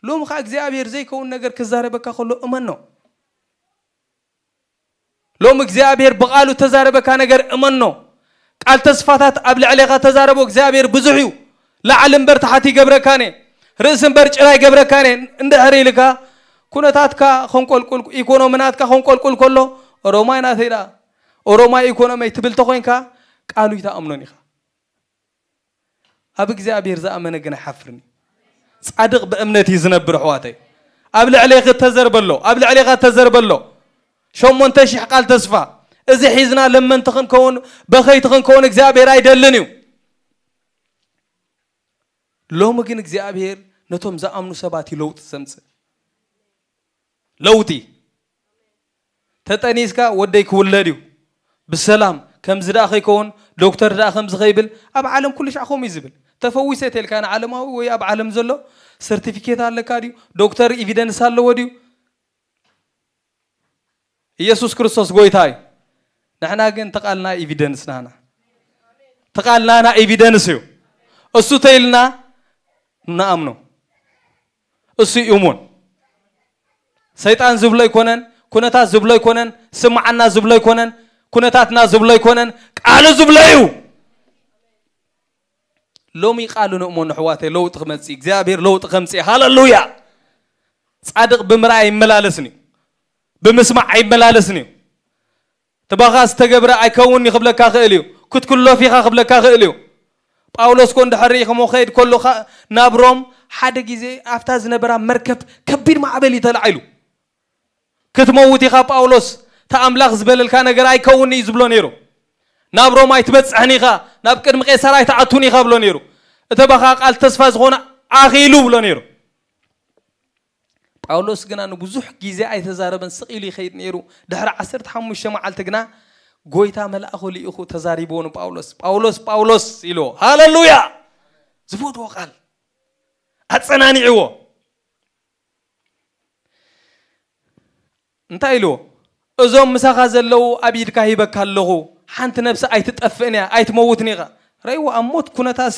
ሎሚ ኸኣ እግዚኣብሔር ዘይከውን ነገር ክዛረበካ ከሎ እመኖ። ሎሚ እግዚኣብሔር ብቓሉ ተዛረበካ ነገር እመኖ። ቃል ተስፋታት ኣብ ልዕሌኻ ተዛረቦ እግዚኣብሔር ብዙሕ እዩ። ላዕሊ እምበር ታሕቲ ይገብረካን እየ፣ ርእሲ እምበር ጭራ ይገብረካን እየ እንድሕር ኢልካ፣ ኩነታትካ ኸንቆልቁል፣ ኢኮኖሚ ናትካ ኸንቆልቁል ከሎ፣ ኦሮማይ ናተይ ደኣ፣ ኦሮማይ ኢኮኖመይ ትብል ተኾይንካ፣ ቃሉ ኣይትኣምኖን ኢኻ። ኣብ እግዚኣብሔር ዝኣመነ ግን ኣይሓፍርን እዩ። ጻድቕ ብእምነት እዩ ዝነብር፣ ኣሕዋተይ። ኣብ ልዕሌኺ እተዘርበሎ፣ ኣብ ልዕሌኻ እተዘርበሎ ሸሞንተ ሺሕ ቃል ተስፋ፣ እዚ ሒዝና ለመንቲ ክንከውን፣ በኸይቲ ክንከውን እግዚኣብሔር ኣይደልን እዩ። ሎሚ ግን እግዚኣብሔር ነቶም ዝኣምኑ ሰባት እዩ ለውጢ ዘምጽእ። ለውጢ። ተጠኒስካ ወደይ ክውለድ እዩ ብሰላም፣ ከምዚ ደኣ ከይከውን፣ ዶክተር ደኣ ከምዚ ከይብል፣ ኣብ ዓለም ኩሉ ሻዕ ከምኡ እዩ ዝብል። ተፈዊሰ ተልካ ንዓለማዊ ወይ ኣብ ዓለም ዘሎ ሰርቲፊኬት ኣለካ ድዩ? ዶክተር ኤቪደንስ ኣለዎ ድዩ? ኢየሱስ ክርስቶስ ጎይታ እዩ። ንሕና ግን ተቓልና ኤቪደንስ ናና። ተቓልናና ኤቪደንስ እዩ። እሱ ተይልና ንኣምኖ። እሱ እዩ እሙን። ሰይጣን ዝብሎ ኣይኮነን፣ ኩነታት ዝብሎ ኣይኮነን፣ ስምዓና ዝብሎ ኣይኮነን፣ ኩነታትና ዝብሎ ኣይኮነን፣ ቃሉ ዝብሎ እዩ። ሎሚ ቃሉ ንእመኑ ኣሕዋተይ፣ ለውጢ ክመጽእ፣ እግዚኣብሔር ለውጢ ከምጽእ። ሃለሉያ! ጻድቕ ብምርኣይ ኣይመላለስን እዩ፣ ብምስማዕ ኣይመላለስን እዩ። ትባኻ ዝተገብረ ኣይከውን እዩ ክብለካ ክእል እዩ፣ ክትክሎፍ ኢኻ ክብለካ ክእል እዩ። ጳውሎስ ኮ እንድሕር ርኢኹሞ ከይድ ከሎ ኸ-፣ ናብ ሮም ሓደ ግዜ ኣብታ ዝነበራ መርከብ ከቢድ ማዕበል እዩ ተላዒሉ። ክትመውት ኢኻ ጳውሎስ፣ እቲ ኣምላኽ ዝበለልካ ነገር ኣይከውን እዩ ዝብሎ ነይሩ። ናብ ሮም ኣይትበጽሕን ኢኻ፣ ናብ ቅድሚ ቄሳር ኣይትኣቱን ኢኻ ብሎ ነይሩ። እቲ ባኻ ቃል ተስፋ ዝኾነ ኣኺሉ ብሎ ነይሩ። ጳውሎስ ግና ንብዙሕ ግዜ ኣይተዛረበን፣ ስቕ ኢሉ ይኸይድ ነይሩ። ድሕሪ ዓሰርተ ሓሙሽተ መዓልቲ ግና ጎይታ መልኣኹ ልኢኹ ተዛሪብዎ ንጳውሎስ። "ጳውሎስ፣ ጳውሎስ" ኢልዎ። ሃለሉያ! ዝፈትዎ ቃል ኣጸናኒዕዎ። እንታይ ኢልዎ? "እዞም ምሳኻ ዘለዉ ኣብ ኢድካ ሂበካ ኣለኹ፣ ሓንቲ ነፍሲ ኣይትጠፍእን እያ፣ ኣይትመውትን ኢኻ።" ረእይዎ፣ ኣብ ሞት ኩነታሲ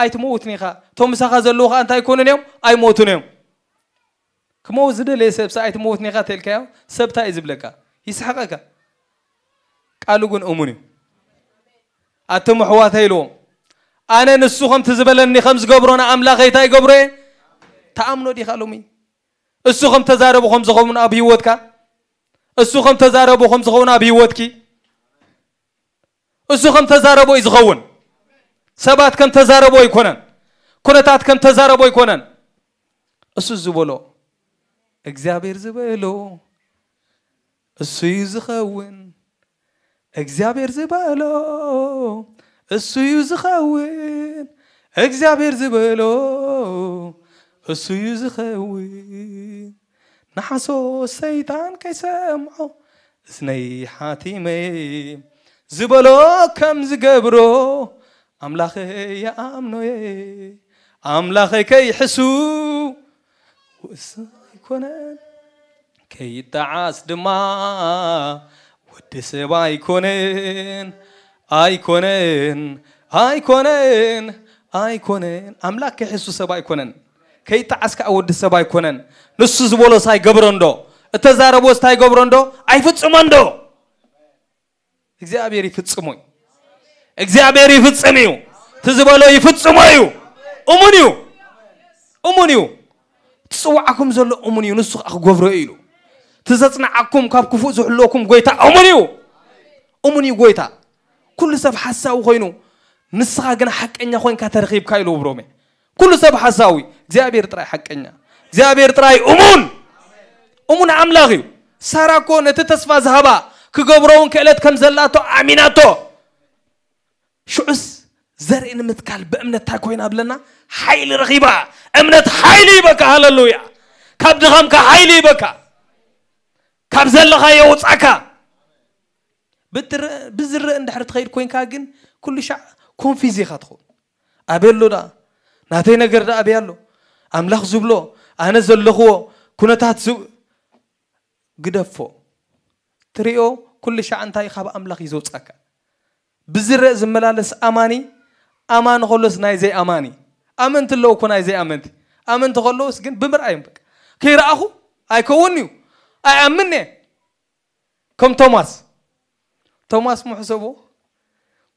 ኣይትመውትን ኢኻ። እቶም ምሳኻ ዘለዉ ኸኣ እንታይ ኣይኮኑን እዮም? ኣይሞቱን እዮም። ክመውት ዝደለየ ሰብሲ ኣይትመውትን ኢኻ ተልካዮ፣ ሰብ እንታይ እዩ ዝብለካ? ይስሕቐካ። ቃሉ ግን እሙን እዩ። ኣቱም ኣሕዋተይ ኢልዎም፣ ኣነ ንሱ ከምቲ ዝበለኒ ከም ዝገብሮ ንኣምላኸይ እንታይ ይገብሮ እየ? ተኣምኖ ዲኻ ሎሚ? እሱ ከም ተዛረቦ ከም ዝኸውን ኣብ ህይወትካ፣ እሱ ከም ተዛረቦ ከም ዝኸውን ኣብ ህይወትኪ፣ እሱ ከም ተዛረቦ እዩ ዝኸውን። ሰባት ከም ተዛረቦ ኣይኮነን። ኩነታት ከም ተዛረቦ ኣይኮነን። እሱ ዝበሎ፣ እግዚኣብሔር ዝበሎ እሱ እዩ ዝኸውን። እግዚኣብሔር ዝበሎ እሱ እዩ ዝኸውን። እግዚኣብሔር ዝበሎ እሱ እዩ ዝኸውን። ንሓሶት ሰይጣን ከይሰምዖ እዝነይ ሓቲመ፣ ዝበሎ ከም ዝገብሮ ኣምላኸይ ይኣምኖ እየ። ኣምላኸይ ከይሕሱ ውእስ ኣይኮነን። ከይጠዓስ ድማ ወዲ ሰብ ኣይኮነን ኣይኮነን ኣይኮነን ኣይኮነን። ኣምላክ ከይሕሱ ሰብ ኣይኮነን። ከይጠዓስ ከዓ ወዲ ሰብ ኣይኮነን። ንሱ ዝበሎስ ኣይገብሮ እንዶ? እተዛረቦስ እንታይ ይገብሮ እንዶ? ኣይፍጽሞ እንዶ? እግዚኣብሔር ይፍጽሞ እዩ። እግዚኣብሔር ይፍጽም እዩ። እቲ ዝበሎ ይፍጽሞ እዩ። እሙን እዩ። እሙን እዩ። ትጽዋዕኩም ዘሎ እሙን እዩ፣ ንሱ ከዓ ክገብሮ እዩ ኢሉ። ትዘጽናዓኩም ካብ ክፉእ ዝሕልወኩም ጎይታ እሙን እዩ። እሙን እዩ ጎይታ። ኩሉ ሰብ ሓሳዊ ኮይኑ፣ ንስኻ ግን ሓቀኛ ኮይንካ ተረኺብካ ኢሉ ብሮሜ። ኩሉ ሰብ ሓሳዊ፣ እግዚኣብሔር ጥራይ ሓቀኛ፣ እግዚኣብሔር ጥራይ እሙን። እሙን ኣምላኽ እዩ። ሳራ እኮ ነቲ ተስፋ ዝሃባ ክገብሮ እውን ክእለት ከም ዘላቶ ኣሚናቶ። ሽዑስ ዘርኢ ንምትካል ብእምነት እንታይ ኮይና ብለና? ሓይሊ ረኺባ። እምነት ሓይሊ ይበካ። ሃለሉያ። ካብ ድኻምካ ሓይሊ ይበካ። ካብ ዘለኻ የውጻካ። ብትረ- ብዝረእ እንድሕር ትኸይድ ኮይንካ ግን ኩሉ ሻዕ ኮንፊዝ ኢኻ ትኸውን። ኣበይ ኣሎ ደኣ? ናተይ ነገር ደኣ ኣበይ ኣሎ? ኣምላኽ ዝብሎ፣ ኣነ ዘለኽዎ ኩነታት ዝብ- ግደፎ። ትሪኦ ኩሉ ሻዕ እንታይ ካብ ኣምላኽ እዩ ዘውጻካ። ብዝረእ ዝመላለስ ኣማኒ፣ ኣማኒ ከሎስ ናይ ዘይኣማኒ። ኣመንቲ ኣለዉ እኮ ናይ ዘይኣመንቲ። ኣመንቲ ከለውስ ግን ብምርኣዮም በቃ። ከይረኣኹ ኣይከውን እዩ። ኣይኣምን እየ። ከም ቶማስ። ቶማስ ምሕሰቦ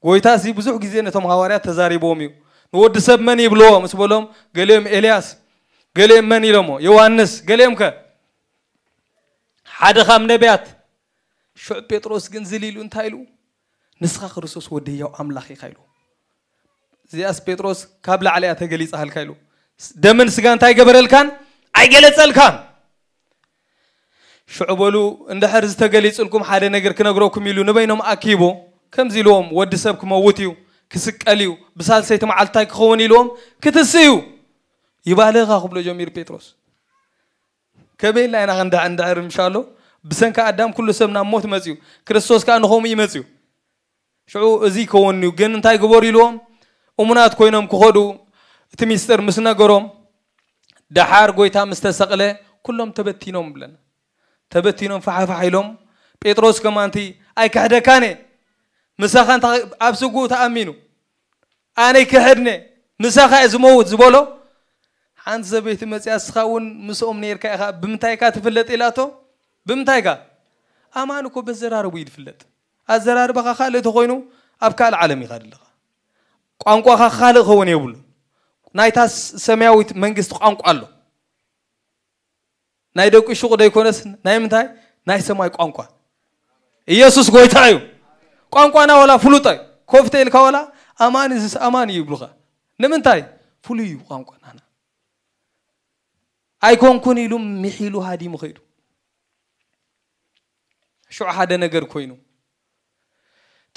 ጎይታ እዚ ብዙሕ ግዜ ነቶም ሃዋርያት ተዛሪቦም እዩ። ንወዲ ሰብ መን ይብልዎ ምስ በሎም፣ ገሊኦም ኤልያስ፣ ገሊኦም መን ኢሎሞ? ዮሃንስ፣ ገሊኦም ከ ሓደ ካብ ነቢያት። ሽዑ ጴጥሮስ ግን ዝል ኢሉ እንታይ ኢሉ? ንስኻ ክርስቶስ ወዲ ህያው ኣምላኽ ኢኻ ኢሉ። እዚኣስ ጴጥሮስ ካብ ላዕሊ እያ ተገሊጻ ሃልካ ኢሉ። ደምን ስጋ እንታይ ገበረልካን? ኣይገለጸልካን። ሽዑ በሉ እንድሕር ዝተገሊጽልኩም ሓደ ነገር ክነግረኩም ኢሉ ንበይኖም ኣኪቡ ከምዚ ኢልዎም፣ ወዲ ሰብ ክመውት እዩ፣ ክስቀል እዩ፣ ብሳልሰይቲ መዓልቲ እንታይ ክኸውን ኢልዎም፣ ክትስእ እዩ። ይባልኻ ክብሎ ጀሚሩ ጴጥሮስ። ከበይልና ኢና ክንድዕ እንድዕር ምሻሎ? ብሰንካ ኣዳም ኩሉ ሰብ ናብ ሞት መጽዩ፣ ክርስቶስ ከኣ ንኸምኡ ይመጽዩ። ሽዑ እዚ ይከውን እዩ፣ ግን እንታይ ግበሩ ኢልዎም? እሙናት ኮይኖም ክኸዱ እቲ ሚስጥር ምስ ነገሮም፣ ደሓር ጎይታ ምስ ተሰቕለ ኩሎም ተበቲኖም ብለና። ተበቲኖም ፋሓፋሕ ኢሎም፣ ጴጥሮስ ከማንቲ ኣይክሕደካን እየ፣ ምሳኻ እንተ ኣብ ስጉ ተኣሚኑ ኣነ ይክሕድነ፣ ምሳኻ እየ ዝመውት ዝበሎ። ሓንቲ ሰበይቲ መፅያ፣ እስኻ እውን ምስኦም ነይርካ ኢኻ፣ ብምንታይ ኢካ ትፍለጥ ኢላቶ። ብምንታይ ኢካ? ኣማን እኮ በዘራርቡ እዩ ዝፍለጥ። ኣዘራርባኻ ካልእ ተኾይኑ ኣብ ካልእ ዓለም ኢኻ ዘለኻ። ቋንቋኻ ካልእ ክኸውን የብሉ። ናይታ ስ- ሰማያዊት መንግስቲ ቋንቋ ኣሎ። ናይ ደቂ ሹቕ ደይኮነስ ናይ ምንታይ? ናይ ሰማይ ቋንቋ። ኢየሱስ ጎይታ እዩ። ቋንቋና ዋላ ፍሉጥ እዩ። ኮፍተ ኢልካ ዋላ ኣማን እዚስ ኣማን እዩ ይብሉኻ። ንምንታይ? ፍሉይ እዩ ቋንቋና። ኣይኮንኩን ኢሉ ሚሒሉ ሃዲሙ ኸይዱ። ሽዑ ሓደ ነገር ኮይኑ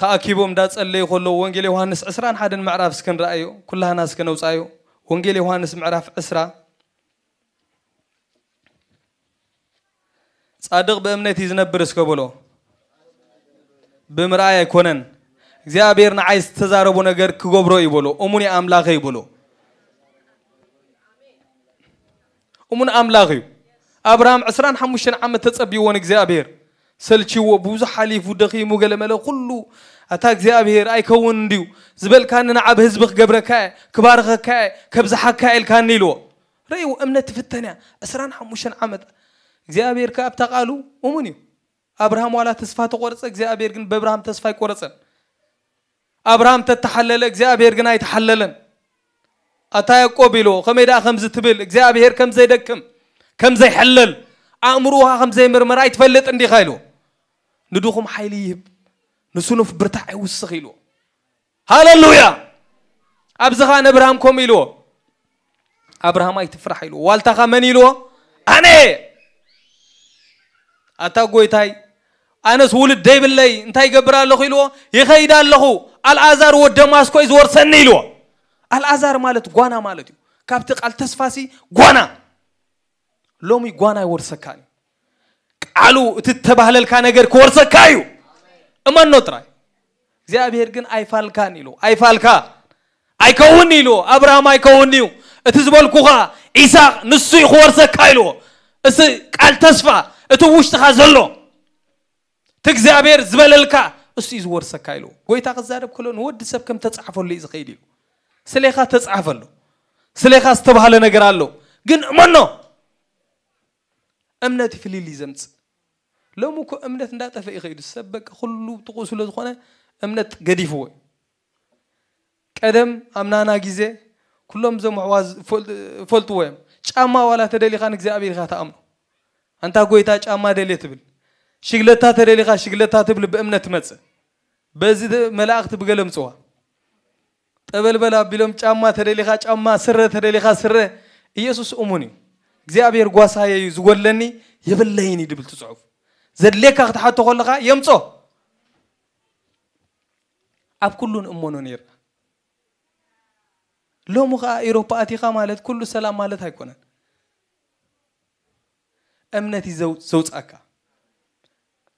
ተኣኪቦም እንዳጸለዩ ከለዉ ወንጌል ዮሃንስ ዕስራን ሓደን ምዕራፍ እስከ ንረኣዮ፣ ኩላህና እስከ ነውጻዮ። ወንጌል ዮሃንስ ምዕራፍ ዕስራ። ጻድቕ ብእምነት እዩ ዝነብር እስከ በሎ። ብምርኣይ ኣይኮነን። እግዚኣብሔር ንዓይ ዝተዛረቦ ነገር ክገብሮ እዩ በሎ። እሙን እዩ ኣምላኸይ በሎ። እሙን ኣምላኽ እዩ። ኣብርሃም ዕስራን ሓሙሽተን ዓመት ተጸቢዎ ንእግዚኣብሔር። ሰልችዎ፣ ብዙሕ ሓሊፉ፣ ደኺሙ፣ ገለመለ፣ ኩሉ ኣታ እግዚኣብሔር ኣይከውን እንድዩ ዝበልካኒ ንዓ ብህዝቢ ክገብረካ እየ፣ ክባርኸካ እየ፣ ከብዝሓካ እየ ኢልካኒ ኢልዎ። ርእይዎ፣ እምነት ትፍተን እያ። ዕስራን ሓሙሽተን ዓመት እግዚኣብሔር ከኣ ኣብታ ቃሉ እሙን እዩ። ኣብርሃም ዋላ ተስፋ ተቆርጸ፣ እግዚኣብሔር ግን በብርሃም ተስፋ ኣይቆረጸን። ኣብርሃም ተተሓለለ፣ እግዚኣብሔር ግን ኣይተሓለለን። ኣታ ያዕቆብ ኢልዎ፣ ከመይ ደኣ ከምዚ ትብል? እግዚኣብሔር ከም ዘይደክም፣ ከም ዘይሕለል፣ ኣእምሮኻ ከም ዘይምርመር ኣይትፈልጥ እንዲኻ ኢልዎ። ንድኹም ሓይሊ ይህብ፣ ንስኑፍ ብርታዕ ይውስኽ ኢልዎ። ሃለሉያ! ኣብዚ ኸኣ ንኣብርሃም ከምኡ ኢልዎ፣ ኣብርሃም ኣይትፍራሕ ኢልዎ። ዋልታኻ መን ኢልዎ? ኣነ። ኣታ ጎይታይ፣ ኣነስ ውሉድ ደይብለይ እንታይ ይገብር ኣለኹ ኢልዎ? ይኸይድ ኣለኹ፣ ኣልኣዛር ወድ ደማስቆ እዩ ዝወርሰኒ ኢልዎ። ኣልኣዛር ማለት ጓና ማለት እዩ። ካብቲ ቃል ተስፋሲ ጓና። ሎሚ ጓና ይወርሰካ እዩ። ቃሉ እቲ እተባህለልካ ነገር ክወርሰካ እዩ። እመኖ ጥራይ። እግዚኣብሔር ግን ኣይፋልካን ኢሉ። ኣይፋልካ። ኣይከውን ኢሉ። ኣብርሃም ኣይከውን እዩ። እቲ ዝበልኩኻ ኢሳቅ ንሱ እዩ ክወርሰካ ኢልዎ። እዚ ቃል ተስፋ እቲ ውሽጥኻ ዘሎ፣ እቲ እግዚኣብሔር ዝበለልካ፣ እሱ እዩ ዝወርሰካ ኢሉ። ጎይታ ክዛረብ ከሎ፣ ንወዲ ሰብ ከም ተጻሕፈሉ እዩ ዝኸይድ ኢሉ። ስሌኻ ተጻሕፈሉ። ስሌኻ ዝተባህለ ነገር ኣሎ። ግን እመኖ፣ እምነት ፍልልይ ዘምጽእ። ሎሚ እኮ እምነት እንዳጠፈ ይኸይዱ። ሰብ በቃ ኩሉ ጥቑ ስለ ዝኾነ እምነት ገዲፍዎ እዩ። ቀደም ኣምናና ግዜ ኩሎም እዞም ኣሕዋዝ ፈልጥ-፣ ፈልጥዎ እዮም። ጫማ ዋላ ተደሊኻ ንእግዚኣብሔር ኢኻ ትኣምኖ። ኣንታ ጎይታ ጫማ ደልየ ትብል። ሽግለታ ተደሊኻ ሽግለታ ትብል ብእምነት ትመጽእ። በዚ ተ-፣ መላእኽቲ ብገለ ምጽዋ። ጠበልበል ኣቢሎም ጫማ ተደሊኻ ጫማ፣ ስረ ተደሊኻ ስረ። ኢየሱስ እሙን እዩ። እግዚኣብሔር ጓሳየ እዩ፣ ዝጎድለኒ የብለይን እዩ ድብል እቲ ጽሑፍ። ዘድልየካ ክትሓቶ ከለኻ የምጾ። ኣብ ኩሉ ንእመኖ ነይርና። ሎሚ ኸኣ ኤውሮፓ ኣቲኻ ማለት ኩሉ ሰላም ማለት ኣይኮነን። እምነት እዩ ዘው-፣ ዘውጻካ።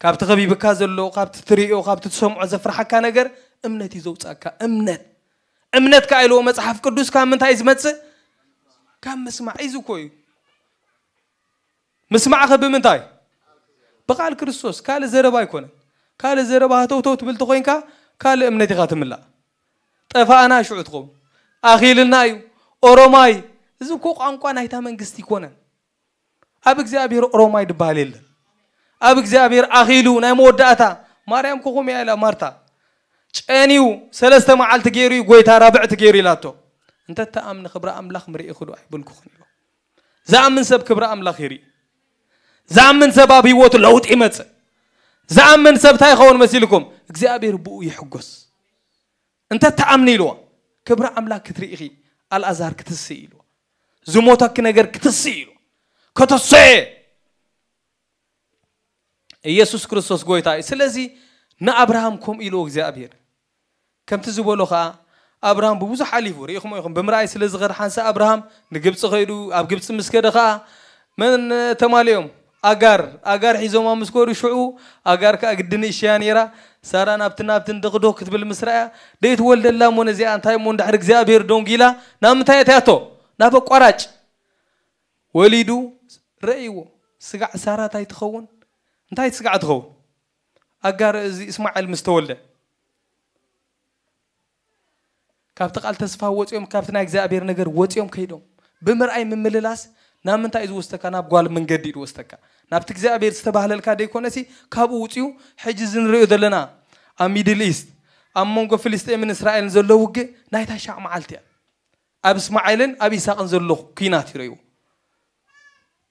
ካብቲ ከቢብካ ዘሎ፣ ካብቲ ትርእዮ፣ ካብቲ ትሰምዖ ዘፍርሓካ ነገር እምነት እዩ ዘውጻካ። እምነት። እምነት ከኣ ኢልዎ መጽሓፍ ቅዱስ ካብ ምንታይ እዩ ዝመጽእ? ካብ ምስማዕ እዩ እኮ እዩ። ምስማዕኸ ብምንታይ? ብቃል ክርስቶስ። ካልእ ዘረባ ኣይኮነን። ካልእ ዘረባ ሃተውተው ትብል ተኾይንካ፣ ካልእ እምነት ኢኻ ትምላእ። ጠፋእና ሽዑ ትኸውን። ኣኺልና እዩ። ኦሮማይ። እዚ እኮ ቋንቋ ናይታ መንግስቲ ኣይኮነን። ኣብ እግዚኣብሔር ኦሮማይ ድበሃል የለን። ኣብ እግዚኣብሔር ኣኺሉ ናይ መወዳእታ። ማርያም ኮኹም እያ ኢላ ማርታ። ጨንዩ ሰለስተ መዓልቲ ገይሩ እዩ ጎይታ ራብዕቲ ገይሩ ኢላቶ። እንተ ተኣምኒ ክብሪ ኣምላኽ ምርኢኹ ዶ ኣይበልኩኽን ኢሉ። ዝኣምን ሰብ ክብሪ ኣምላኽ ይርኢ። ዝኣምን ሰብ ኣብ ህይወቱ ለውጢ ይመጽእ። ዝኣምን ሰብ እንታይ ይኸውን መሲልኩም? እግዚኣብሔር ብኡ ይሕጎስ። እንተ ተኣምኒ ኢልዋ፣ ክብሪ ኣምላኽ ክትርኢ ኢኺ፣ ኣልኣዛር ክትስእ ኢልዋ። ዝሞተኪ ነገር ክትስእ ኢልዋ። ከተሰየ። ኢየሱስ ክርስቶስ ጎይታ እዩ። ስለዚ ንኣብርሃም ከምኡ ኢልዎ እግዚኣብሔር። ከምቲ ዝበሎ ኸኣ ኣብርሃም ብብዙሕ ሓሊፉ፣ ርኢኹሞ ኢኹም። ብምርኣይ ስለ ዝኸድ ሓንሳእ ኣብርሃም ንግብጺ ኸይዱ፣ ኣብ ግብጺ ምስ ከደ ኸኣ መን ተማልዮም? ኣጋር። ኣጋር ሒዞማ ምስ ከዱ ሽዑ፣ ኣጋር ከኣ ግዲ ንእሽያ ነይራ። ሳራ ናብቲ ናብቲ እንድኽዶ ክትብል ምስ ረኣያ፣ ደይትወልደላ እሞ ነዚኣ እንታይ እሞ እንድሕር እግዚኣብሔር ደንጒላ፣ ናብ ምንታይ ኣእትያቶ? ናብ ኣቋራጭ። ወሊዱ ረእይዎ። ስጋዕ ሳራ እንታይ ትኸውን? እንታይ ስጋዕ ትኸውን? ኣጋር እዚ እስማኤል ምስ ተወልደ። ካብቲ ቃል ተስፋ ወጺኦም፣ ካብቲ ናይ እግዚኣብሔር ነገር ወጺኦም ከይዶም። ብምርኣይ ምምልላስ ናብ ምንታይ እዩ ዝወስደካ? ናብ ጓል መንገዲ እዩ ዝወስደካ። ናብቲ እግዚኣብሔር ዝተባህለልካ ደይኮነሲ፣ ካብኡ ውጺኡ ሕጂ እዚ ንርእዮ ዘለና ኣብ ሚድል ኢስት፣ ኣብ መንጎ ፍልስጤምን እስራኤልን ዘሎ ውግእ ናይ ታሽዓ መዓልቲ እያ። ኣብ እስማኤልን ኣብ ይስሐቅን ዘሎ ኲናት እዩ ረእይዎ።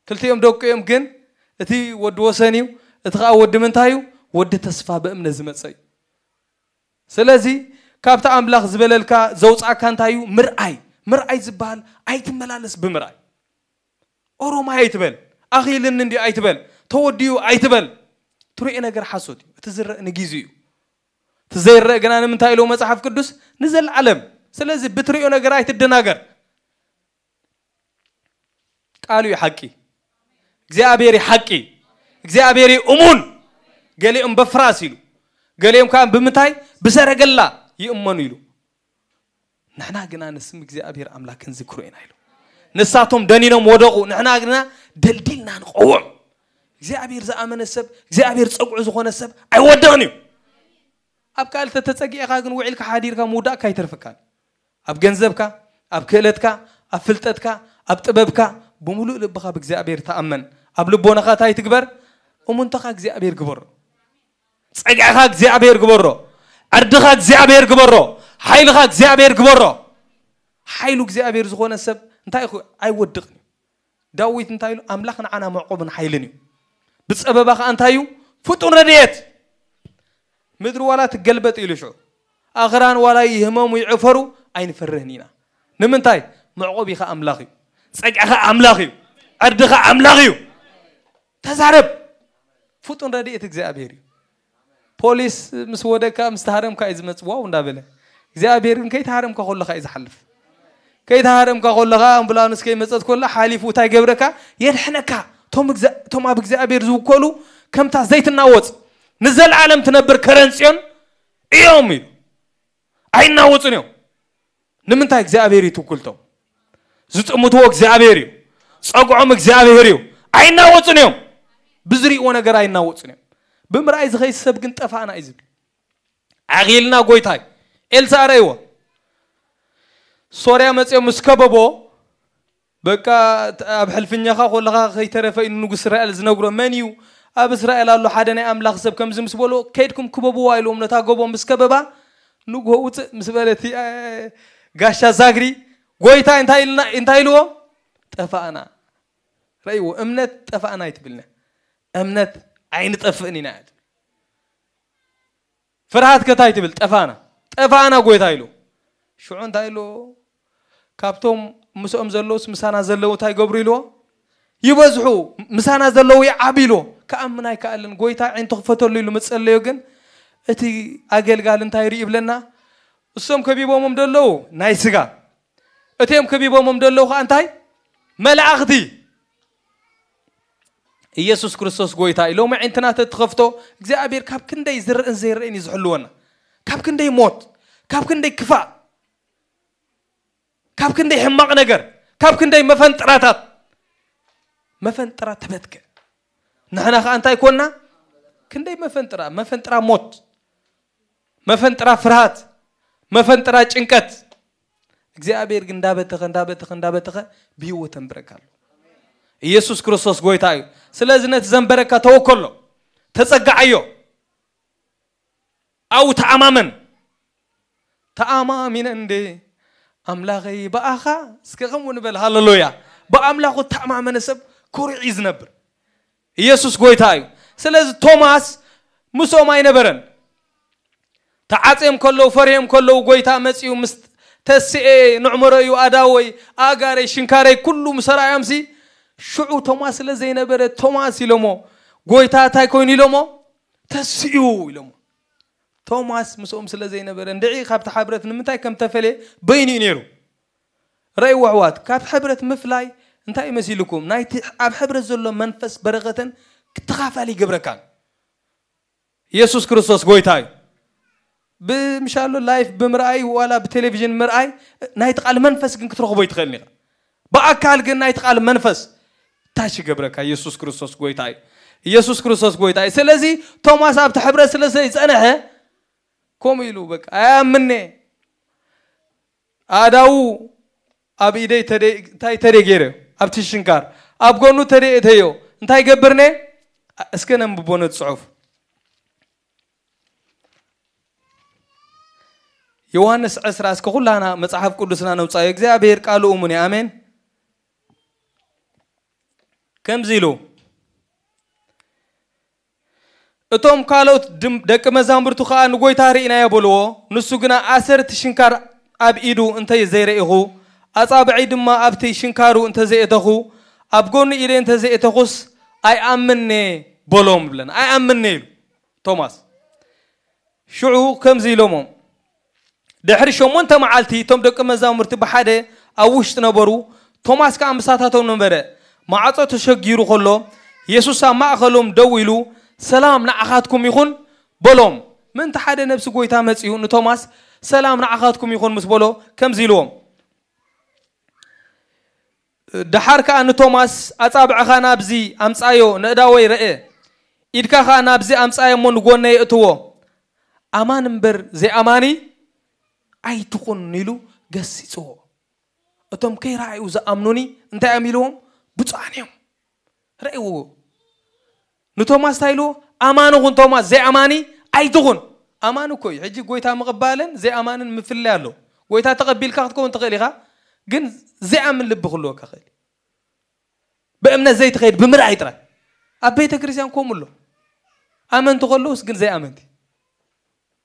ክልቲኦም ደቁ እዮም፣ ግን እቲ ወዲ ወሰን እዩ፣ እቲ ኸኣ ወዲ ምንታይ እዩ? ወዲ ተስፋ ብእምነት ዝመጸ እዩ። ስለዚ ካብቲ ኣምላኽ ዝበለልካ ዘውጻእካ እንታይ እዩ? ምርኣይ። ምርኣይ ዝበሃል ኣይትመላለስ ብምርኣይ። ኦሮማይ ኣይትበል፣ ኣኺልኒ እንድዩ ኣይትበል፣ ተወዲኡ ኣይትበል። ትርእዮ ነገር ሓሶት እዩ። እቲ ዝረእ ንጊዜኡ እዩ። እቲ ዘይረእ ግና ንምንታይ ኢልዎ መጽሓፍ ቅዱስ? ንዘለዓለም። ስለዚ ብትርእዮ ነገር ኣይትደናገር። ቃሉ እዩ ሓቂ። እግዚኣብሔር እዩ ሓቂ። እግዚኣብሔር እዩ እሙን። ገሊኦም በፍራስ ኢሉ፣ ገሊኦም ከኣ ብምንታይ? ብሰረገላ ይእመኑ ኢሉ። ንሕና ግና ንስም እግዚኣብሔር ኣምላኽ ክንዝክሮ ኢና ኢሉ። ንሳቶም ደኒኖም ወደቑ፣ ንሕና ግና ደልዲልና ንቐውም። እግዚኣብሔር ዝኣመነ ሰብ፣ እግዚኣብሔር ጸግዑ ዝኾነ ሰብ ኣይወድቕን እዩ። ኣብ ካልእ ተተጸጊዕካ ግን ውዒልካ ሓዲርካ ምውዳቕካ ኣይተርፈካን። ኣብ ገንዘብካ፣ ኣብ ክእለትካ፣ ኣብ ፍልጠትካ፣ ኣብ ጥበብካ ብምሉእ ልብኻ ብእግዚኣብሔር ተኣመን። ኣብ ልቦናኻ እንታይ ትግበር? እሙንተኻ እግዚኣብሔር ግበሮ። ጸግዕኻ እግዚኣብሔር ግበሮ። ዕርድኻ እግዚኣብሔር ግበሮ። ሓይልኻ እግዚኣብሔር ግበሮ። ሓይሉ እግዚኣብሔር ዝኾነ ሰብ እንታይ ይኹ-፣ ኣይወድቕን እዩ። ዳዊት እንታይ ኢሉ? ኣምላኽ ንዓና መዕቆብን ሓይልን እዩ። ብጸበባ ኸኣ እንታይ እዩ? ፍጡን ረድኤት። ምድሪ ዋላ ትገልበጥ ኢሉ ሽዑ፣ ኣኽራን ዋላ ይህመሙ ይዕፈሩ ኣይንፈርህን ኢና። ንምንታይ? መዕቆቢኻ ኣምላኽ እዩ። ጸግዕኻ ኣምላኽ እዩ። ዕርድኻ ኣምላኽ እዩ። ተዛረብ። ፍጡን ረድኤት እግዚኣብሔር እዩ። ፖሊስ ምስ ወደካ፣ ምስ ተሃረምካ እዩ ዝመጽእ፣ ዋው እንዳበለ። እግዚኣብሔር ግን ከይተሃረምካ ከለኻ እዩ ዝሓልፍ። ከይተሃረምካ ከለኻ፣ ኣምቡላንስ ከይመጸት ከላ ሓሊፉ እንታይ ገብረካ? የድሕነካ። እቶም እግዛ-፣ እቶም ኣብ እግዚኣብሔር ዝውከሉ ከምታ ዘይትናወጽ ንዘለዓለም ትነብር ከረን ጽዮን እዮም ኢሉ። ኣይናወጹን እዮም። ንምንታይ? እግዚኣብሔር እዩ ትውክልቶም። ዝጥምትዎ እግዚኣብሔር እዩ። ጸግዖም እግዚኣብሔር እዩ። ኣይናወጹን እዮም። ብዝርእዎ ነገር ኣይናወጹን እዮም። ብምርኣይ ዝኸይድ ሰብ ግን ጠፋእና እዩ ዝብል። ዓጊልና ጎይታይ። ኤልሳ ኣረእዎ። ሶርያ መጺኦም ምስ ከበቦ፣ በቃ፣ ኣብ ሕልፍኛኻ ኮለኻ ከይተረፈ እዩ ንጉስ እስራኤል ዝነግሮ። መን እዩ ኣብ እስራኤል ኣሎ ሓደ ናይ ኣምላኽ ሰብ ከምዚ ምስ በሎ፣ ከይድኩም ክበብዋ ኢልዎም። ነታ ጎቦ ምስ ከበባ፣ ንግሆ ውፅእ ምስ በለ እቲ፣ እ፣ ጋሻ ዛግሪ፣ ጎይታ እንታይ ኢልና፣ እንታይ ኢልዎ? ጠፋእና። ረእይዎ፣ እምነት ጠፋእና ኣይትብልና። እምነት ኣይንጠፍእን ኢና እያ ትብል። ፍርሃት ከ እንታይ ትብል? ጠፋእና። ጠፋእና ጎይታ ኢሉ። ሽዑ እንታይ ኢሉ? ካብቶም ምስኦም ዘለውስ ምሳና ዘለዉ እንታይ ገብሩ ኢልዎ? ይበዝሑ። ምሳና ዘለዉ ይዓብ ኢልዎ። ክኣምን ኣይከኣልን። ጎይታ ዓይንቱ ክፈተሉ ኢሉ መጸለዮ፣ ግን እቲ ኣገልጋሊ እንታይ ርኢ ይብለና? እሶም ከቢቦሞም ደለዉ ናይ ስጋ፣ እቲኦም ከቢቦሞም ደለዉ ከኣ እንታይ? መላእኽቲ። ኢየሱስ ክርስቶስ ጎይታ እዩ። ሎሚ ዓይንትና ተትኸፍቶ እግዚኣብሔር ካብ ክንደይ ዝርእን ዘይርእን እዩ ዝሕልወና። ካብ ክንደይ ሞት፣ ካብ ክንደይ ክፋእ፣ ካብ ክንደይ ሕማቕ ነገር፣ ካብ ክንደይ መፈንጥራታት። መፈንጥራ ተበትከ። ንሕና ከኣ እንታይ ኮና? ክንደይ መፈንጥራ፣ መፈንጥራ ሞት፣ መፈንጥራ ፍርሃት፣ መፈንጥራ ጭንቀት። እግዚኣብሔር ግን እንዳበተኸ፣ እንዳበተኸ፣ እንዳበተኸ ብህይወት ተንብረካ ኣሎ። ኢየሱስ ክርስቶስ ጎይታ እዩ። ስለዚ ነቲ ዘንበረካ ተወከሎ፣ ተጸግዓዮ። ኣው ተኣማመን። ተኣማሚነ እንዴ ኣምላኸይ ብኣኻ፣ እስከ ከምኡ ንበል። ሃሌሉያ። ብኣምላኹ ተኣማመነ ሰብ ኮሪዑ እዩ ዝነብር። ኢየሱስ ጎይታ እዩ። ስለዚ ቶማስ ምስኦም ኣይነበረን። ተዓጽዮም ከለዉ፣ ፈርዮም ከለዉ፣ ጎይታ መጺኡ ምስ ተስኤ፣ ንዕመሮ እዩ ኣዳወይ፣ ኣእጋረይ፣ ሽንካረይ፣ ኩሉ ምስ ኣርኣዮምሲ፣ ሽዑ ቶማስ ስለ ዘይነበረ፣ ቶማስ ኢሎሞ፣ ጎይታ እንታይ ኮይኑ ኢሎሞ? ተስኡ ኢሎሞ። ቶማስ ምስኦም ስለ ዘይነበረ፣ እንድዒ ካብቲ ሕብረት ንምንታይ ከም ተፈልየ በይኑ እዩ ነይሩ። ረእይዎ ኣሕዋት፣ ካብ ሕብረት ምፍላይ እንታይ እዩ መሲልኩም? ናይቲ ኣብ ሕብረት ዘሎ መንፈስ በረኸትን ተኻፋሊ ይገብረካን። ኢየሱስ ክርስቶስ ጎይታ እዩ። ብምሻሎ ላይፍ ብምርኣይ ዋላ ብቴሌቪዥን ምርኣይ ናይቲ ቃል መንፈስ ግን ክትረኽቦ ይትኽእል ኢኻ። ብኣካል ግን ናይቲ ቃል መንፈስ ታች ይገብረካ። ኢየሱስ ክርስቶስ ጎይታ እዩ። ኢየሱስ ክርስቶስ ጎይታ እዩ። ስለዚ ቶማስ ኣብቲ ሕብረት ስለ ዘይጸንሐ ከምኡ ኢሉ በቃ ኣያምነ ኣዳዉ ኣብ ኢደይ ተደ-፣ እንታይ ተደ ገይረ ኣብቲ ሽንካር ኣብ ጎኑ ተደ እተዮ እንታይ ገብርነ? እስከ ነንብቦ ነቲ ጽሑፍ። ዮሃንስ ዕስራ፣ እስከ ኩላና መጽሓፍ ቅዱስና ነውጻዮ። እግዚኣብሔር ቃሉ እሙን እዩ። ኣሜን። ከምዚ ኢሉ፣ እቶም ካልኦት ድም-፣ ደቂ መዛሙርቱ ኸኣ ንጎይታ ርኢናዮ በልዎ። ንሱ ግና ኣሰርቲ ሽንካር ኣብ ኢዱ እንተ ዘይረኢኹ፣ ኣጻብዐይ ድማ ኣብቲ ሽንካሩ እንተ ዘይእተኹ፣ ኣብ ጎኑ ኢደይ እንተ ዘይእተኹስ ኣይኣምንኔ በሎም ይብለና። ኣይኣምንኔ ኢሉ ቶማስ። ሽዑ ከምዚ ኢሎሞም፣ ድሕሪ ሸሞንተ መዓልቲ እቶም ደቂ መዛሙርቲ ብሓደ ኣብ ውሽጢ ነበሩ፣ ቶማስ ከኣ ምሳታቶም ነበረ። ማዕጾ ተሸጊሩ ከሎ፣ የሱስ ኣብ ማእከሎም ደው ኢሉ፣ "ሰላም ንዓኻትኩም ይኹን" በሎም። ምእንቲ ሓደ ነብሲ ጎይታ መጺኡ ንቶማስ "ሰላም ንዓኻትኩም ይኹን" ምስ በሎ፣ ከምዚ ኢልዎም፣ ደሓር ከኣ ንቶማስ፣ "ኣጻብዕኻ ናብዚ ኣምጻዮ፣ ነእዳወይ ርአ፣ ኢድካ ኸኣ ናብዚ ኣምጻዮ እሞ ንጎነይ እትዎ፣ ኣማን እምበር ዘይኣማኒ ኣይትኹን" ኢሉ ገሲጽዎ። እቶም ከይረኣዩ ዝኣምኑኒ እንታይ እዮም ኢልዎም? ብፁዓን እዮም። ረእይዎ። ንቶማስ እንታይ ኢልዎ? ኣማኒ ኹን ቶማስ፣ ዘይኣማኒ ኣይትኹን። ኣማኒ እኮ እዩ። ሕጂ ጎይታ ምቕባልን ዘይኣማንን ምፍልላይ ኣሎ። ጎይታ ተቐቢልካ ክትከውን ትኽእል ኢኻ፣ ግን ዘይኣምን ልቢ ክህልወካ ይኽእል እዩ። ብእምነት ዘይትኸይድ ብምርኣይ ጥራይ። ኣብ ቤተ ክርስቲያን ከምኡ ኣሎ። ኣመንቲ ከለውስ ግን ዘይኣመንቲ።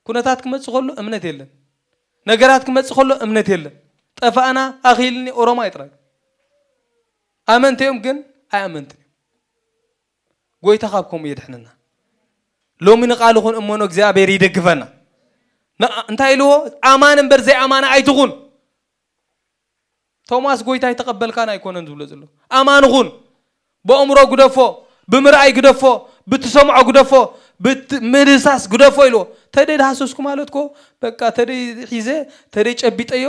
ኩነታት ክመጽእ ከሎ እምነት የለን። ነገራት ክመጽእ ከሎ እምነት የለን። ጠፋእና ኣኺልኒ ኦሮማይ ጥራይ። ኣመንቲ እዮም ግን ኣይኣመንትን እዮም። ጎይታ ካብ ከምኡ የድሕነና። ሎሚ ንቓሉ ኹን እመኖ እግዚኣብሔር ይደግፈና። ን-፣ እንታይ ኢልዎ? ኣማን እምበር ዘይኣማን ኣይትኹን። ቶማስ ጎይታ ኣይተቐበልካን ኣይኮነን ዝብሎ ዘሎ። ኣማን ኹን። ብኣእምሮ ግደፎ፣ ብምርኣይ ግደፎ፣ ብትሰምዖ ግደፎ፣ ብት-፣ ምድህሳስ ግደፎ ኢልዎ። ተደይ ድሃሰስኩ ማለት እኮ በቃ ተደይ ሒዘ፣ ተደይ ጨቢጠዮ፣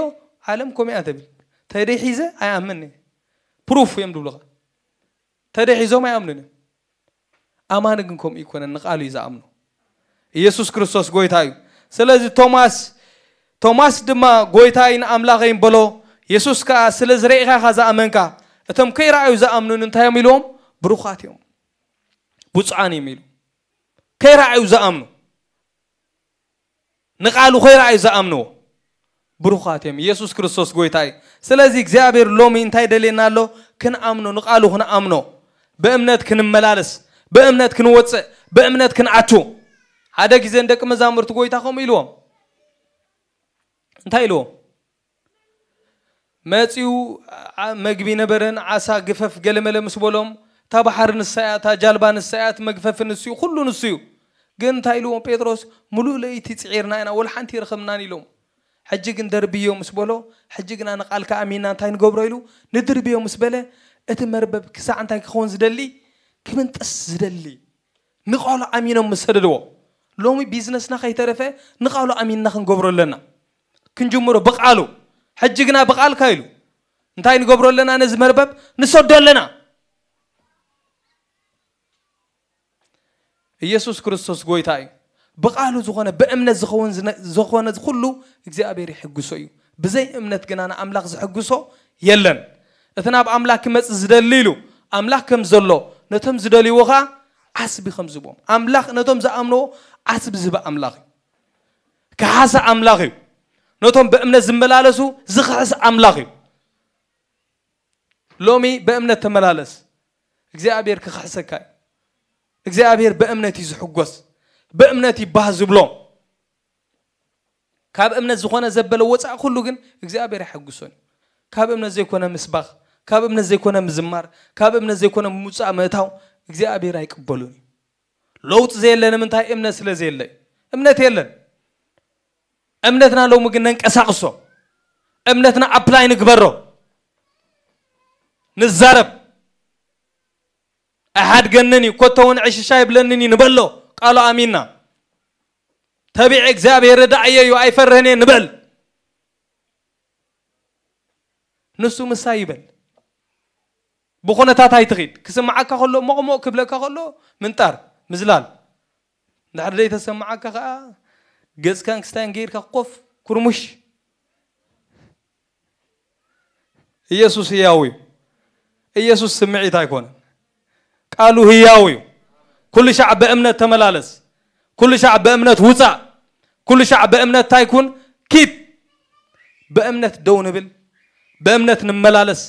ዓለም ኮሚያ ተብል። ተደይ ሒዘ ኣይኣምን እየ። ፕሩፍ እዮም ዝብሉኻ። ተደይ ሒዞም ኣይኣምኑን እዮም። ኣማኒ ግን ከምኡ ይኮነን፣ ንቃሉ እዩ ዝኣምኑ። ኢየሱስ ክርስቶስ ጎይታ እዩ። ስለዚ ቶማስ፣ ቶማስ ድማ ጎይታይን ኣምላኸይን በሎ። የሱስ ከኣ ስለ ዝረኢኻ ኢኻ ዝኣመንካ፣ እቶም ከይረኣዩ ዝኣምኑን እንታይ እዮም ኢልዎም? ብሩኻት እዮም፣ ብፁዓን እዮም ኢሉ። ከይረኣዩ ዝኣምኑ፣ ንቃሉ ከይረኣዩ ዝኣምንዎ ብሩኻት እዮም። ኢየሱስ ክርስቶስ ጎይታ እዩ። ስለዚ እግዚኣብሔር ሎሚ እንታይ ደልየና ኣሎ? ክንኣምኖ፣ ንቃሉ ክንኣምኖ፣ ብእምነት ክንመላለስ፣ ብእምነት ክንወፅእ፣ ብእምነት ክንኣቱ። ሓደ ግዜ ንደቂ መዛሙርቲ ጎይታ ከምኡ ኢልዎም። እንታይ ኢልዎም? መጺኡ፣ ዓ-፣ መግቢ ነበረን፣ ዓሳ፣ ግፈፍ፣ ገለመለ ምስ በሎም፣ እታ ባሕሪ ንሳ እያ፣ እታ ጃልባ ንሳ እያ፣ እቲ መግፈፊ ንሱ እዩ፣ ኩሉ ንሱ እዩ። ግን እንታይ ኢልዎም ጴጥሮስ? "ምሉእ ለይቲ ጽዒርና ኢና፣ ወላ ሓንቲ ይረኸብናን" ኢሎም። "ሕጂ ግን ደርብዮ" ምስ በሎ፣ "ሕጂ ግና ንቃልካ ኣሚንና እንታይ ንገብሮ?" ኢሉ ንድርብዮ ምስ በለ፣ እቲ መርበብ ክሳዕ እንታይ ክኸውን ዝደሊ? ክምንጥስ ዝደሊ። ንቃሉ ኣሚኖም ምስ ሰደድዎ። ሎሚ ቢዝነስና ከይተረፈ ንቃሉ ኣሚንና ክንገብሮ ኣለና። ክንጅምሮ ብቃሉ። ሕጂ ግና ብቃልካ ኢሉ። እንታይ ንገብሮ ኣለና? ነዚ መርበብ ንሰዶ ኣለና። ኢየሱስ ክርስቶስ ጎይታ እዩ። ብቃሉ ዝኾነ፣ ብእምነት ዝኸውን ዝነ-፣ ዝኾነ ኩሉ እግዚኣብሔር ይሕግሶ እዩ። ብዘይ እምነት ግና ንኣምላኽ ዝሕግሶ የለን። እቲ ናብ ኣምላኽ ክመጽእ ዝደሊ ኢሉ፣ ኣምላኽ ከም ዘሎ፣ ነቶም ዝደልይዎ ኸኣ ዓስቢ ከም ዝህቦም። ኣምላኽ ነቶም ዝኣምንዎ ዓስቢ ዝህብ ኣምላኽ እዩ። ከሓሲ ኣምላኽ እዩ። ነቶም ብእምነት ዝመላለሱ ዝኽሕስ ኣምላኽ እዩ። ሎሚ ብእምነት ተመላለስ። እግዚኣብሔር ክኽሕሰካ እዩ። እግዚኣብሔር ብእምነት እዩ ዝሕጎስ። ብእምነት እዩ ባህ ዝብሎ። ካብ እምነት ዝኾነ ዘበለ ወፃእ ኩሉ ግን እግዚኣብሔር ኣይሐጉሶን እዩ። ካብ እምነት ዘይኮነ ምስባኽ፣ ካብ እምነት ዘይኮነ ምዝማር፣ ካብ እምነት ዘይኮነ ምውፃእ ምእታው እግዚኣብሔር ኣይቅበሉን እዩ። ለውጢ ዘየለ ንምንታይ? እምነት ስለ ዘየለ እዩ። እምነት የለን። እምነትና ሎሚ ግን ነንቀሳቕሶ። እምነትና ኣፕላይ ንግበሮ። ንዛረብ። ኣይሓድገንን እዩ፣ ኮቶ እውን ዕሽሽ ኣይብለንን እዩ ንበሎ። ቃሉ ኣሚንና። ተቢዐ እግዚኣብሔር ረዳእየ እዩ፣ ኣይፈርህን እየ ንበል። ንሱ ምሳይ ይበል። ብኹነታት ኣይትኺድ። ክስምዓካ ከሎ፣ ሞቕሞቕ ክብለካ ከሎ፣ ምንጣር፣ ምዝላል። እንድሕር ዘይተሰምዓካ ኸዓ፣ ገጽካን ክስታይን ገይርካ ኮፍ፣ ኩርሙሽ። ኢየሱስ ህያው እዩ። ኢየሱስ ስምዒት ኣይኮነን። ቃሉ ህያው እዩ። ኩሉ ሻዕ ብእምነት ተመላለስ። ኩሉ ሻዕ ብእምነት ውጻእ። ኩሉ ሻዕ ብእምነት እንታይ ኩን? ኪድ። ብእምነት ደው ንብል። ብእምነት ንመላለስ።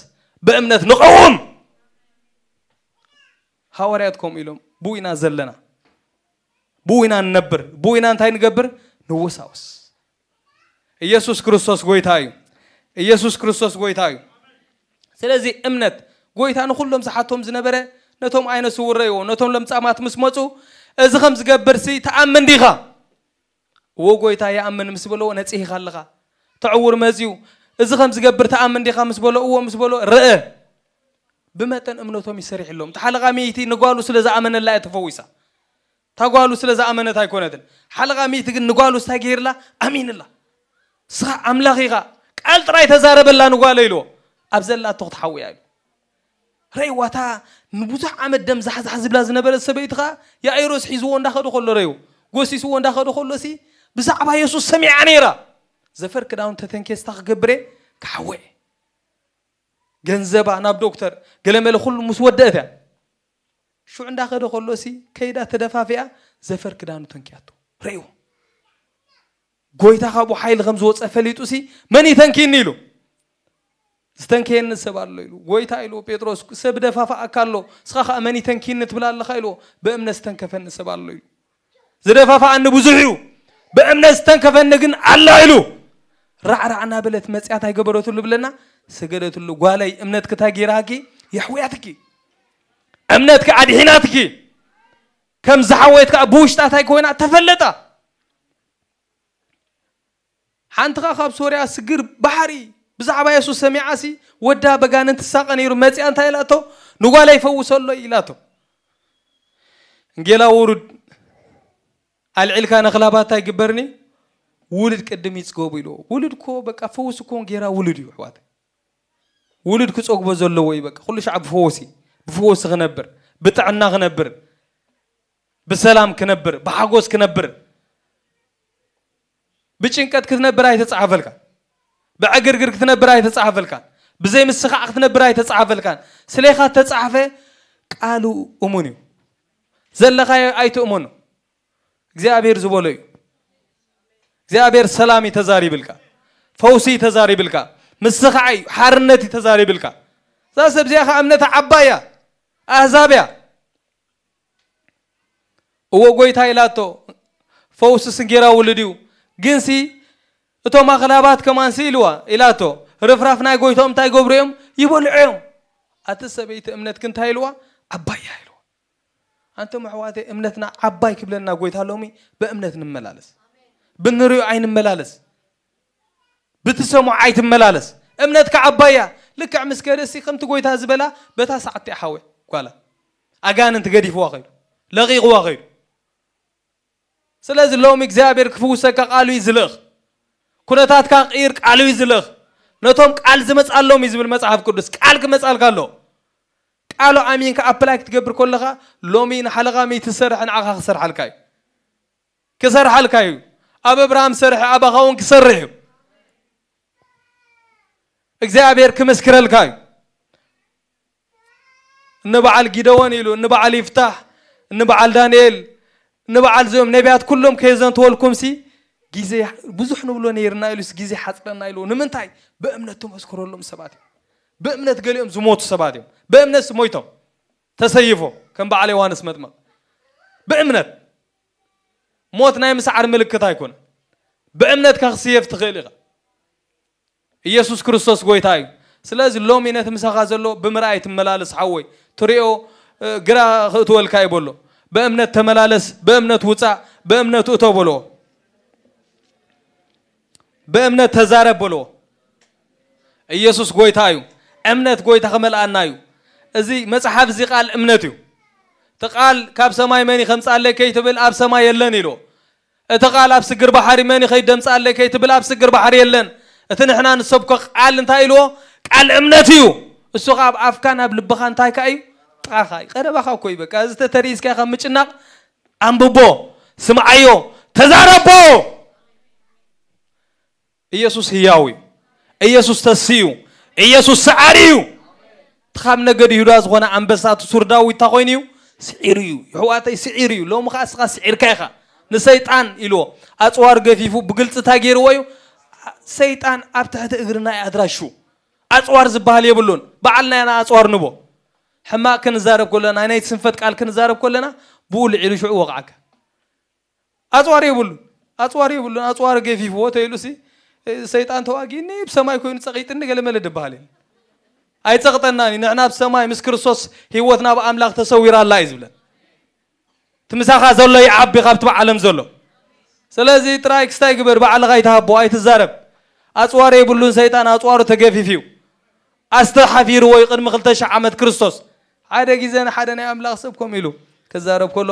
ብእምነት ንቐውም። ሃዋርያት ከምኡ ኢሎም፣ ብኡ ኢና ዘለና። ብኡ ኢና ንነብር። ብኡ ኢና እንታይ ንገብር? ንወሳወስ። ኢየሱስ ክርስቶስ ጎይታ እዩ። ኢየሱስ ክርስቶስ ጎይታ እዩ። ስለዚ እምነት ጎይታ ንኹሎም ዝሓቶም ዝነበረ፣ ነቶም ዓይነ ስውር ረእይዎ፣ ነቶም ለምጻማት ምስ መጹ፣ "እዚ ከም ዝገብር ሲ ትኣምን ዲኻ?" "እዎ ጎይታ ይኣምን" ምስ በልዎ፣ "ነጺህካ ኣለኻ። እቲ ዕውር መጺኡ፣ እዚ ከም ዝገብር ትኣምን ዲኻ?" ምስ በሎ፣ "እዎ" ምስ በሎ፣ ረአ። ብመጠን እምነቶም ይሰሪሕሎም። እቲ ሓለቓ ሚእቲ ንጓሉ ስለ ዝኣመነላ እያ ተፈዊሳ። እታ ጓሉ ስለ ዝኣመነት ኣይኮነትን። ሓለቓ ሚእቲ ግን ንጓሉ እንታይ ገይርላ? ኣሚንላ። "ንስኻ ኣምላኽ ኢኻ፣ ቃል ጥራይ ተዛረበላ ንጓለ" ኢልዎ። ኣብ ዘላቶ ክትሓውያ ኢሉ። ረይዋ፣ እታ ንብዙሕ ዓመት ደም ዛሕዛሕ ዝብላ ዝነበረት ሰበይቲ ኸኣ ያኢሮስ ሒዝዎ እንዳኸደ ከሎ ረይዎ። ጎሲስዎ እንዳኸደ ከሎ ሲ፣ "ብዛዕባ የሱስ ሰሚዓ ነይራ። ዘፈር ክዳውንቱ ተተንኬስታ ክገብር እየ፣ ክሓውየ። ገንዘባ ናብ ዶክተር፣ ገለመለ ኩሉ ምስ ወደአት እያ። ሽዑ እንዳኸደ ከሎ ሲ፣ ከይዳ ተደፋፊኣ፣ ዘፈር ክዳኑ ተንኪያቶ። ረይዎ። ጎይታ ካብኡ ሓይሊ ከም ዝወፀ ፈሊጡ ሲ፣ 'መን ይተንኪኒ?' ኢሉ። 'ዝተንከየኒ ሰብ ኣሎ' ኢሉ። ጎይታ ኢሉ፣ 'ጴጥሮስ፣ ሰብ ደፋፋኣካ ኣሎ፣ እስኻ ኸኣ መን ይተንኪኒ ትብል ኣለኻ?' ኢሉ። 'ብእምነት ዝተንከፈኒ ሰብ ኣሎ' ኢሉ። 'ዝደፋፋኣኒ ብዙሕ እዩ፣ ብእምነት ዝተንከፈኒ ግን ኣሎ' ኢሉ። ራዕራዕ እናበለት መጽያት ኣይገበረትሉ ብለና፣ ሰገደትሉ። 'ጓለይ፣ እምነትኪ እንታይ ገይራኪ? የሕውያትኪ። እምነትኪ ኣድሒናትኪ። ከም ዝሓወየት ከኣ ብውሽጣ እንታይ ኮይና ተፈለጣ። ሓንቲ ኸኣ ካብ ሶርያ ስግር ባሕሪ ብዛዕባ የሱስ ሰሚዓሲ፣ ወዳ በጋንንት ትሳቐ ነይሩ መጺኣ እንታይ ኢላቶ? 'ንጓለይ ፈውሰሎ' ኢላቶ። እንጌላ ውሩድ ኣልዒልካ ነኽላባት እንታይ ግበርኒ? ውሉድ ቅድም ይጽገቡ ኢልዎ። ውሉድ እኮ በቃ ፈውስ እኮ እንጌራ ውሉድ እዩ፣ ኣሕዋት። ውሉድ ክጸግቦ ዘለዎ እዩ፣ በቃ። ኩሉ ሻዕ ብፈወሲ፣ ብፈወሲ ክነብር፣ ብጥዕና ክነብር። ብሰላም ክነብር፣ ብሓጎስ ክነብር። ብጭንቀት ክትነብር ኣይተጻሕፈልካ። ብዕግርግር ክትነብር ኣይተጻሕፈልካ። ብዘይ ምስኻዕ ክትነብር ኣይተጻሕፈልካን። ስሌኻ ተጻሕፈ። ቃሉ እሙን እዩ። ዘለኻዮ ኣይትእመኖ። እግዚኣብሔር ዝበሎ እዩ። እግዚኣብሔር ሰላም እዩ ተዛሪብልካ። ፈውሲ እዩ ተዛሪብልካ። ምስኻዕ እዩ፣ ሓርነት እዩ ተዛሪብልካ። እዛ ሰብ እዚኣ ኸዓ እምነታ ዓባይ እያ። ኣህዛብ እያ። እዎ ጎይታ ኢላቶ። ፈውስስ እንጌራ ውሉድ እዩ። ግንሲ እቶም ኣኽላባት ከማንሲ ኢልዋ ኢላቶ። ርፍራፍ ናይ ጎይታኦም እንታይ ይገብሩ እዮም? ይበልዑ እዮም። ኣቲ ሰበይቲ እምነትኪ እንታይ ኢልዋ? ዓባይ እያ ኢልዋ። ኣንቶም ኣሕዋተይ እምነትና ዓባይ ክብለና ጎይታ ሎሚ ብእምነት ንመላለስ። ብንሪኦ ኣይንመላለስ። ብትሰምዖ ኣይትመላለስ። እምነትካ ዓባይ እያ። ልክዕ ምስ ከደሲ ከምቲ ጎይታ ዝበላ በታ ሰዓት እያ ሓወ ጓላ። ኣጋንንቲ ገዲፍዋ ኸይዱ። ለቒቕዋ ኸይዱ። ስለዚ ሎሚ እግዚኣብሔር ክፍውሰካ ቃሉ እዩ ዝልእኽ። ኩነታትካ ክቕይር ቃሉ እዩ ዝልእኽ። ነቶም ቃል ዝመጻሎም እዩ ዝብል መጽሓፍ ቅዱስ። ቃል ክመጻልካ ኣሎ። ቃሉ ኣሚንካ ኣፕላይ ክትገብር ከለኻ ሎሚ ንሓለኻ ምእንቲ ዝሰርሕ ንዓኻ ክሰርሓልካ እዩ። ክሰርሓልካ እዩ። ኣብ እብርሃም ሰርሐ ኣባኻ እውን ክሰርሕ እዩ። እግዚኣብሔር ክምስክረልካ እዩ። እኒ በዓል ጊደዎን ኢሉ፣ እኒ በዓል ይፍታሕ፣ እኒ በዓል ዳንኤል፣ እኒ በዓል እዚኦም ነቢያት ኩሎም ከየዘንተወልኩምሲ ግዜ ብዙሕ ንብሎ ነይርና ኢሉስ ግዜ ሓፅረና ኢሉ። ንምንታይ? ብእምነት ተመስክረሎም ሰባት እዮም። ብእምነት ገሊኦም ዝሞቱ ሰባት እዮም። ብእምነትስ ሞይቶም ተሰይፎም ከም በዓል ዮሃንስ መጥምቕ። ብእምነት ሞት ናይ ምስዓር ምልክት ኣይኮነን። ብእምነትካ ክስየፍ ትኽእል ኢኻ። ኢየሱስ ክርስቶስ ጎይታ እዩ። ስለዚ ሎሚ ነቲ ምሳኻ ዘሎ ብምርኣይ ትመላለስ ሓወይ። ትሪኦ፣ እ፣ ግራ ክእትወልካ እዩ በሎ። ብእምነት ተመላለስ፣ ብእምነት ውፃእ፣ ብእምነት እቶ በሎ። ብእምነት ተዛረብ በሎ። ኢየሱስ ጎይታ እዩ። እምነት ጎይታ ክመልኣና እዩ። እዚ መጽሓፍ እዚ ቃል እምነት እዩ። እቲ ቃል ካብ ሰማይ መን ከምጻለይ ከይትብል ኣብ ሰማይ የለን ኢሉ። እቲ ቃል ኣብ ስግር ባሕሪ መን ከይደምጻለይ ከይትብል ኣብ ስግር ባሕሪ የለን። እቲ ንሕና ንሰብኮ ቃል እንታይ ኢልዎ? ቃል እምነት እዩ። እሱ ከኣ ኣብ ኣፍካን ኣብ ልብኻ እንታይ ከኣ እዩ? ጥቓኻ እዩ። ቀረባኻ እኮ እዩ። በቃ እዚ ተተሪእስካ ካብ ምጭናቕ ኣንብቦ፣ ስምዓዮ፣ ተዛረቦ። ኢየሱስ ህያው እዩ። ኢየሱስ ተሲ እዩ። ኢየሱስ ሰዓሪ እዩ። እቲ ካብ ነገድ ይሁዳ ዝኾነ ኣንበሳ እቲ ሱር ዳዊት እንታይ ኮይኑ እዩ? ስዒሩ እዩ። ይሕዋተይ ስዒሩ እዩ። ሎሚ ኸዓ እስኻ ስዒርካ ኢኻ። ንሰይጣን ኢልዎ። ኣጽዋር ገፊፉ ብግልጺ እንታይ ገይርዎ እዩ? ሰይጣን ኣብ ትሕቲ እግርና እዩ ኣድራሹ። ኣጽዋር ዝበሃል የብሉን። በዓልና ኢና ኣጽዋር ንቦ። ሕማቕ ክንዛረብ ከለና፣ ናይ ስንፈት ቃል ክንዛረብ ከለና፣ ብኡ ልዒሉ ሽዑ ወቕዓካ። ኣጽዋር የብሉን። ኣጽዋር የብሉን። ኣጽዋር ገፊፍዎ ተይሉሲ፣ ሰይጣን ተዋጊኒ ብሰማይ ኮይኑ ጸቒጥኒ ገለ መለ ድበሃል የለን። ኣይጸቕጠናን እዩ። ንሕና ኣብ ሰማይ ምስ ክርስቶስ ህይወትና ብኣምላኽ ተሰዊራ ኣላ እዩ ዝብለን። እቲ ምሳኻ ዘሎ ይዓቢ ካብቲ ብዓለም ዘሎ። ስለዚ ጥራይ ክስታይ ግበር፣ ባዕልኻ ኣይትሃቦ፣ ኣይትዛረብ። ኣጽዋር የብሉን ሰይጣን፣ ኣጽዋሩ ተገፊፍ እዩ። ኣስተሓፊርዎ እዩ ቅድሚ ክልተ ሽሕ ዓመት ክርስቶስ። ሓደ ግዜ ንሓደ ናይ ኣምላኽ ሰብ ከምኡ ኢሉ ክዛረብ ከሎ፣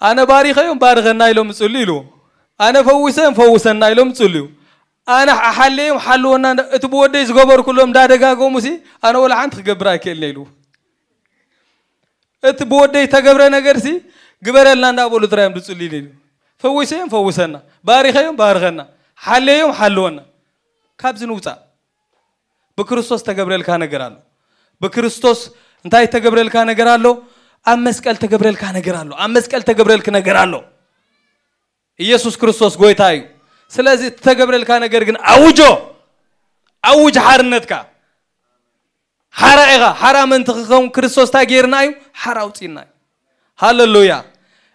ኣነ ባሪኸዮም ባርኸና ኢሎም ምጽሉ ኢሉ። ኣነ ፈዊሰዮም ፈውሰና ኢሎም ምጽሉ እዩ። ኣነ ሓለዮም ሓልወና እንዳ-፣ እቲ ብወደይ ዝገበርኩሎም እንዳደጋገሙ ሲ ኣነ ወላ ሓንቲ ክገብር ኣይክእልን ኢሉ። እቲ ብወደይ ተገብረ ነገር ሲ ግበረልና እንዳበሉ ጥራዮም ዝጽሉ ኢሉ። ፈዊሰዮም ፈውሰና፣ ባሪኸዮም ባርኸና፣ ሓለዮም ሓልወና። ካብዚ ንውጻእ። ብክርስቶስ ተገብረልካ ነገር ኣሎ። ብክርስቶስ እንታይ ተገብረልካ ነገር ኣሎ? ኣብ መስቀል ተገብረልካ ነገር ኣሎ። ኣብ መስቀል ተገብረልክ ነገር ኣሎ። ኢየሱስ ክርስቶስ ጎይታ እዩ። ስለዚ እቲ ተገብረልካ ነገር ግን ኣውጆ። ኣውጅ ሓርነትካ። ሓራ ኢኻ። ሓራ ምእንቲ ክኸውን ክርስቶስ እንታይ ገይርና እዩ? ሓራ ኣውጺእና እዩ። ሃሌሉያ።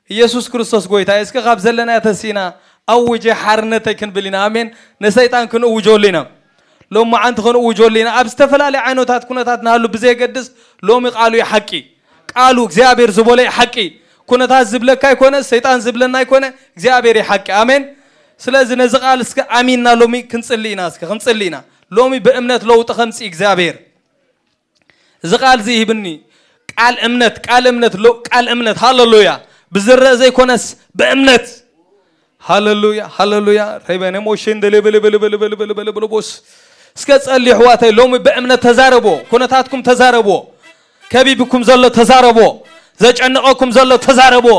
ኢየሱስ ክርስቶስ ጎይታ እዩ። እስከ ካብ ዘለና ተሲና ኣውጀ ሓርነተይ ክንብል ኢና። ኣሜን። ንሰይጣን ክንእውጀሉ ኢና። ሎሚ መዓንቲ ክንእውጀሉ ኢና። ኣብ ዝተፈላለየ ዓይነታት ኩነታት ንሃሉ ብዘየገድስ ሎሚ ቃሉ እዩ ሓቂ። ቃሉ እግዚኣብሔር ዝበሎ እዩ ሓቂ። ኩነታት ዝብለካ ኣይኮነ፣ ሰይጣን ዝብለና ኣይኮነ፣ እግዚኣብሔር እዩ ሓቂ። ኣሜን። ስለዚ ነዚ ቃል እስከ ኣሚንና ሎሚ ክንጽሊ ኢና። እስከ ክንጽሊ ኢና። ሎሚ ብእምነት ለውጢ ከምጽእ እግዚኣብሔር። እዚ ቃል እዚ ይህብኒ። ቃል እምነት፣ ቃል እምነት፣ ሎ-፣ ቃል እምነት። ሃሌሉያ። ብዝረእ ዘይኮነስ ብእምነት። ሃሌሉያ፣ ሃሌሉያ። ሬበነ ሞሽን ደለ በለ በለ በለ በለ በለ በለ በለ ቦስ። እስከ ጸልዩ ኣሕዋተይ፣ ሎሚ ብእምነት ተዛረቦ። ኩነታትኩም ተዛረቦ። ከቢብኩም ዘሎ ተዛረቦ። ዘጨነቐኩም ዘሎ ተዛረብዎ።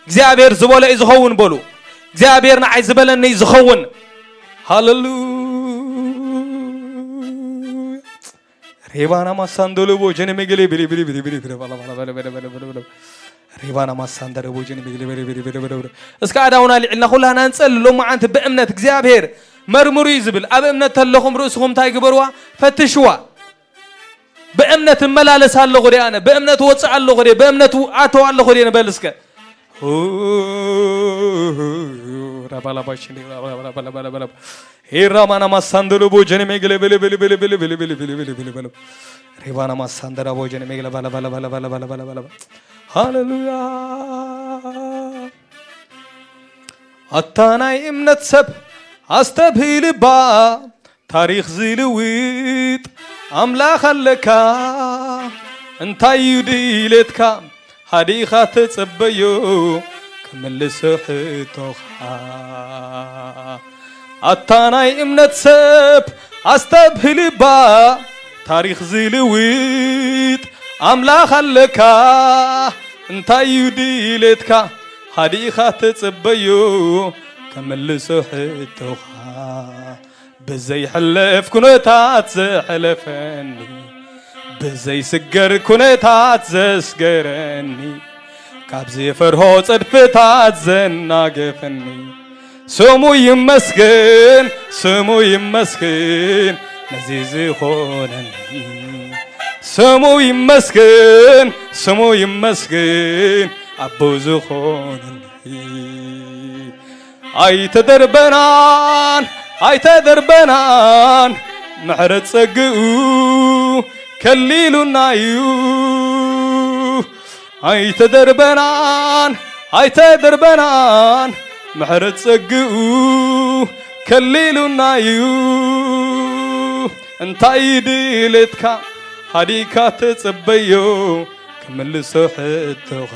እግዚኣብሔር ዝበሎ እዩ ዝኸውን በሉ። እግዚኣብሔር ንዓይ ዝበለኒ እዩ ዝኸውን። ሃሌሉያ። ሬባና ማሳንዶሎ ቦጀነ መገሌ ብሊ ብሊ ብሊ ብሊ ብሊ ባላ ባላ ባላ ባላ ባላ ባላ ባላ። ሬባና ማሳንደረ ቦጀነ መገሌ ብሊ ብሊ ብሊ ብሊ ብሊ። እስከ ኣዳውና ልዕልና ኩላና ንጸሊ። ሎማዓንቲ ብእምነት እግዚኣብሔር መርምሩ እዩ ዝብል። ኣብ እምነት ተለኹም ርእስኹም እንታይ ግበርዋ? ፈትሽዋ። ብእምነት እመላለስ ኣለኹ ድየ ኣነ? ብእምነት ወፅእ ኣለኹ ድየ? ብእምነት ኣተው ኣለኹ ድየ? ንበል እስከ። ራባላባሽኒ ራባላባላባላባላባ። ሄራማና ማሳንደሎ ቦጀነ ሜግለ ብሊ ብሊ ብሊ ብሊ ብሊ ብሊ ብሊ ብሊ ብሊ ብሊ ብሊ። ሬባና ማሳንደራ ቦጀነ ሜግለ ባላ ባላ ባላ ባላ ባላ ባላ ባላ። ሃሌሉያ። ኣታ ናይ እምነት ሰብ ኣስተብህል እባ፣ ታሪኽ ዝልውጥ ኣምላኽ ኣለካ። እንታይ እዩ ድሌትካ? ሃዲኻ ተጸበዮ ክምልሶ ሕቶኻ። ኣታ ናይ እምነት ሰብ ኣስተብህል እባ፣ ታሪኽ ዝልውጥ ኣምላኽ ኣለካ። እንታይ እዩ ድሌትካ? ሃዲኻ ተጸበዮ ክምልሶ ሕቶኻ። ብዘይሕለፍ ኩነታት ዘሕለፈኒ፣ ብዘይስገር ኩነታት ዘስገረኒ፣ ካብ ዝፈርሆ ጸድፍታት ዘናገፈኒ፣ ስሙ ይመስገን፣ ስሙ ይመስገን፣ ነዚ ዝኾነኒ። ስሙ ይመስገን፣ ስሙ ይመስገን፣ ኣቦ ዝኾነኒ። ኣይተደርበናን፣ ኣይተደርበናን፣ ምሕረት ጸግኡ ከሊሉና እዩ። ኣይተደርበናን፣ ኣይተደርበናን፣ ምሕረት ጸግኡ ከሊሉና እዩ። እንታይ ድሌትካ ሃዲካ ተጸበዮ ክምልሶ ሕቶኻ።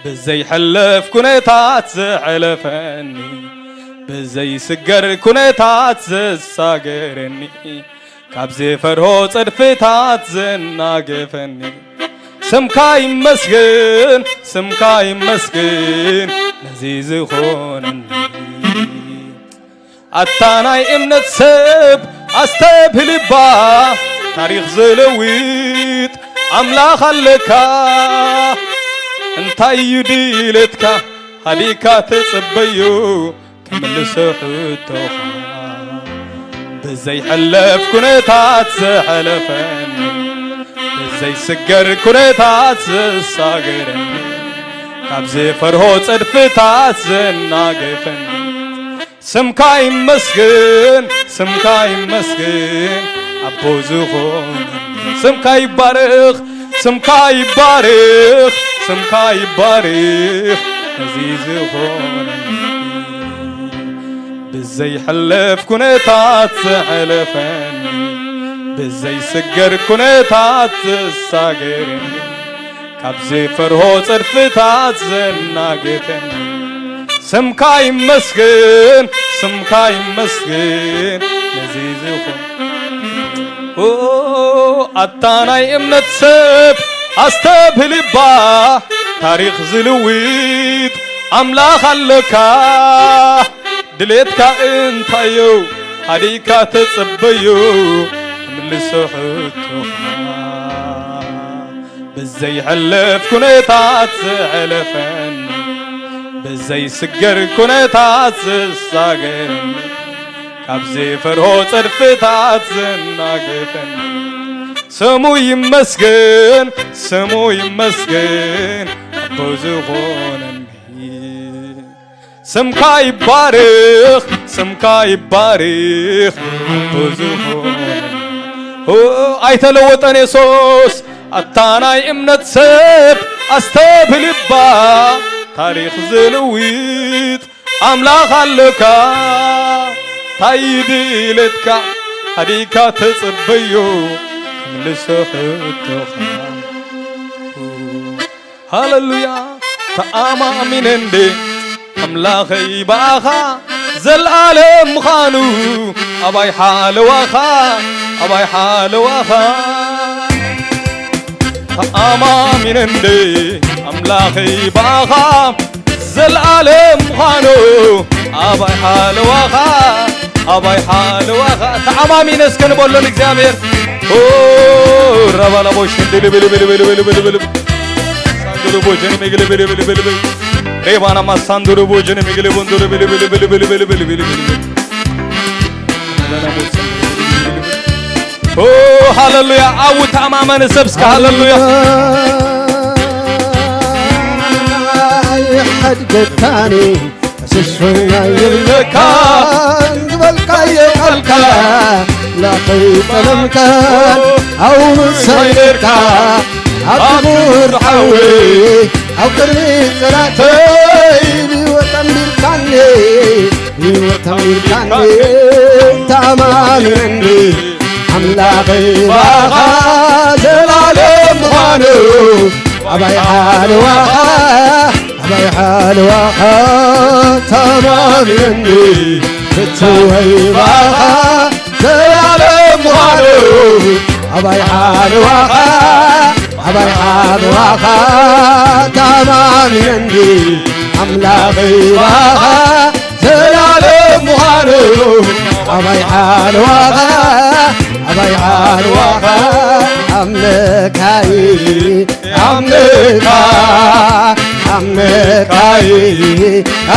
ብዘይሕለፍ ኩነታት ዘሕለፈኒ፣ ብዘይስገር ኩነታት ዘሳገረኒ፣ ካብ ዝፈርሆ ጸድፍታት ዘናገፈኒ፣ ስምካ ይመስገን፣ ስምካ ይመስገን ነዚ ዝኾነኒ። ኣታ ናይ እምነት ሰብ ኣስተብህል እባ፣ ታሪኽ ዝልውጥ ኣምላኽ ኣለካ። እንታይ እዩ ድሌትካ ሃዲካ ተጸበዮ ክምልሶ ሕቶኻ። ብዘይሕለፍ ኩነታት ዘሕለፈኒ፣ ብዘይስገር ኩነታት ዘሳገረኒ፣ ካብ ዝፈርሆ ጸድፍታት ዘናገፈኒ፣ ስምካ ይመስገን፣ ስምካ ይመስገን ኣቦ ዝኾነኒ። ስምካ ይባረኽ፣ ስምካ ይባረኽ፣ ስምካ ይባረኽ ነዚ ዝኾነኒ። ብዘይሕለፍ ኩነታት ዘሕለፈኒ፣ ብዘይስገር ኩነታት ዘሳገረኒ፣ ካብ ዝፈርሆ ጸድፍታት ዘናገፈኒ፣ ስምካ ይመስገን፣ ስምካ ይመስገን ነዚ ዝኾን። ኦ፣ ኣታ ናይ እምነት ሰብ ኣስተብህል እባ፣ ታሪኽ ዝልውጥ ኣምላኽ ኣለካ። ድሌትካ እንታዮ ሃዲካ ተጸበዮ ክምልሶ ሕቶኻ። ብዘይሕለፍ ኩነታት ዘሕለፈኒ፣ ብዘይስገር ኩነታት ዘሳገረኒ፣ ካብ ዝፈርሆ ጸድፍታት ዘናገፈኒ፣ ስሙ ይመስገን፣ ስሙ ይመስገን ኣቦ ዝኾነኒ። ስምካ ይባርኽ፣ ስምካ ይባርኽ ኣቦ ዝኾነኒ። ኦ፣ ኣይተለወጠን የሱስ። ኣታ ናይ እምነት ሰብ ኣስተብህል እባ፣ ታሪኽ ዝልውጥ ኣምላኽ ኣለካ። ታይ ድሌትካ ሃዲካ ተጸበዮ ክምልሶ ሕቶኻ። ሃሌሉያ። ተኣማሚነ እንዴ ኣምላኸይ ብኣኻ ዘልኣለም ምዃኑ፣ ኣባይ ሓለዋኻ፣ ኣባይ ሓለዋኻ። ተኣማሚነ እንደ ኣምላኸይ ብኣኻ ዘልኣለም ምዃኑ ኣባይ ሓለዋኻ ኣባይ ሓለዋኻ ተኣማሚነ እስከ ንበሎ ንእግዚኣብሔር። ኦ፣ ራባላቦ ሽንድልብልብልብልብልብልብል ሳንዱሉ ቦጀን ምግልብልብልብልብል ሬባና ማሳንዱሉ ቦጀን ምግልቡንዱልብልብልብልብልብልብልብልብል ኦ ሃለሉያ። ኣብ ተኣማመነ ሰብ እስከ ሃለሉያ። ይሓድገካኒ ሽሽና ይብለካ ዝበልካዮ ቃልካ ላኸይ ጠለምካ ኣው ምሳይነርካ ኣብ ክቡር ሓወይ ኣብ ቅድሚ ጸላእተይ ብወጠን ቢልካኒ ብወጠን ቢልካኒ ተኣማሚነኒ ኣምላኸይ ባኻ ዘላለም ምዃኑ ኣባይ ሓለዋኻ ኣባይ ሓለዋኻ ተማሚነኒ ፍትወይ ባኻ ዘላለም ምዃኑ ኣባይ ሓለዋኻ ኣባይ ሓለዋኻ ተማሚነኒ ኣምላኸይ ባኻ ዘላለም ምዃኑ ኣባይ ሓለዋኻ ኣባይ ሓለዋኻ ኣምነካይ ኣምነካ ኣምነካይ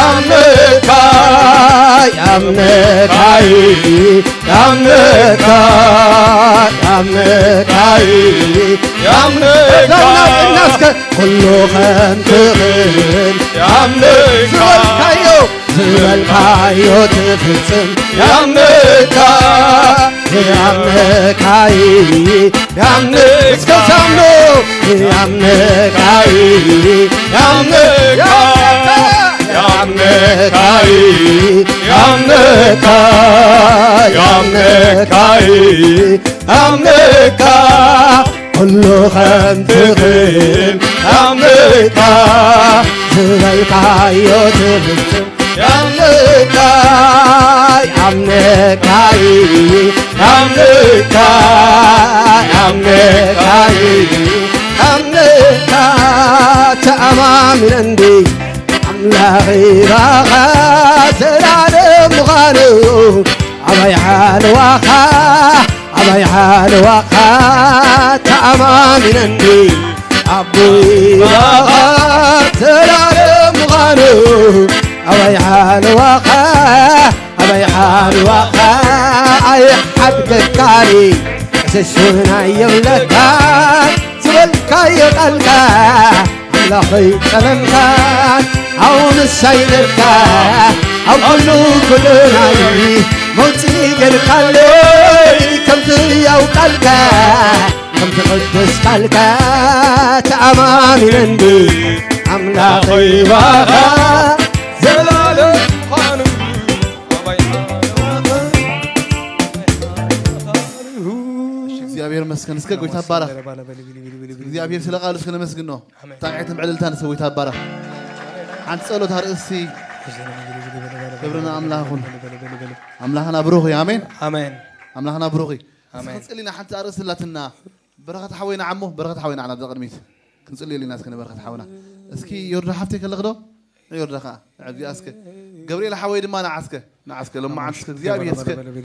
ኣምነካይ ኣምነካይ ኣምነካይ ኣምነካይ ኣምነካ ኩሉ ከም ትኽእል ኣምነካ ዝበልካዮ ዝበልካዮ ትፍጽም ያምነካ ያምነካይ ያምነ እስከ ሳምኖ ያምነካይ ያምነካ ያምነካይ ያምነካ ያምነካይ ያምነካ ኩሉ ከም ትኽእል ኣምልካ ዝበልካዮ ትፍጽም ኣምልካ ኣምልካይ ኣምልካ ኣምልካይ ኣምልካ ተኣማሚነንዲ ኣምላኺ ባኻ ዘላለም ምዃኑ ኣባይ ሓለዋኻ ኣባይ ሓለዋኻ ተኣማሚነኒ ኣቦይ ባኻ ዘላለም ምዃኑ ኣባይ ሓለዋኻ ኣባይ ሓለዋኻ ኣይሓድገካኒ ዕስሽ እውን ኣየብለካ ዝበልካዮ ቃልካ ኣምላኸይ ጸለምካ ኣው ምሳይ ነርካ ኣብ ኩሉ ኩሉ ናይ መውጽኢ ገርካለይ ከምቲ ያው ቃልካ ከምቲ ቅዱስ ቃልካ ተኣማሚነንዲ ኣምላኸይ ባኻ ዘላለም ዃኑ እግዚኣብሔር መስገን እስከ ጎይታ ባረኽ እግዚኣብሔር ስለ ቃሉ እስከ ነመስግኖ ብጣዕሚ ዕልልታ ንሰዊት ኣባራ ሓንቲ ጸሎት ኣርእሲ ክብሪ ንኣምላኽ ይኹን ኣምላኽና ብሩኽ እዩ ኣሜን ኣሜን ኣምላኽና ብሩኽ እዩ ክንጽሊ ኢና ሓንቲ ኣርእሲ ኣላትና በረኸት ሓወይና ዓሞ በረኸት ሓወይና ዓላ ኣብዛ ቅድሚት ክንጽልየሉ ኢና እስከ ንበረኸት ሓውና እስኪ ዮርዳ ሓፍተይ ከለኽ ዶ ዮርዳ ከዓ ንዕዚኣ እስከ ገብርኤል ሓወይ ድማ ንዓስከ ንዓስከ ሎማዓንቲ እስከ እግዚኣብሔር እስከ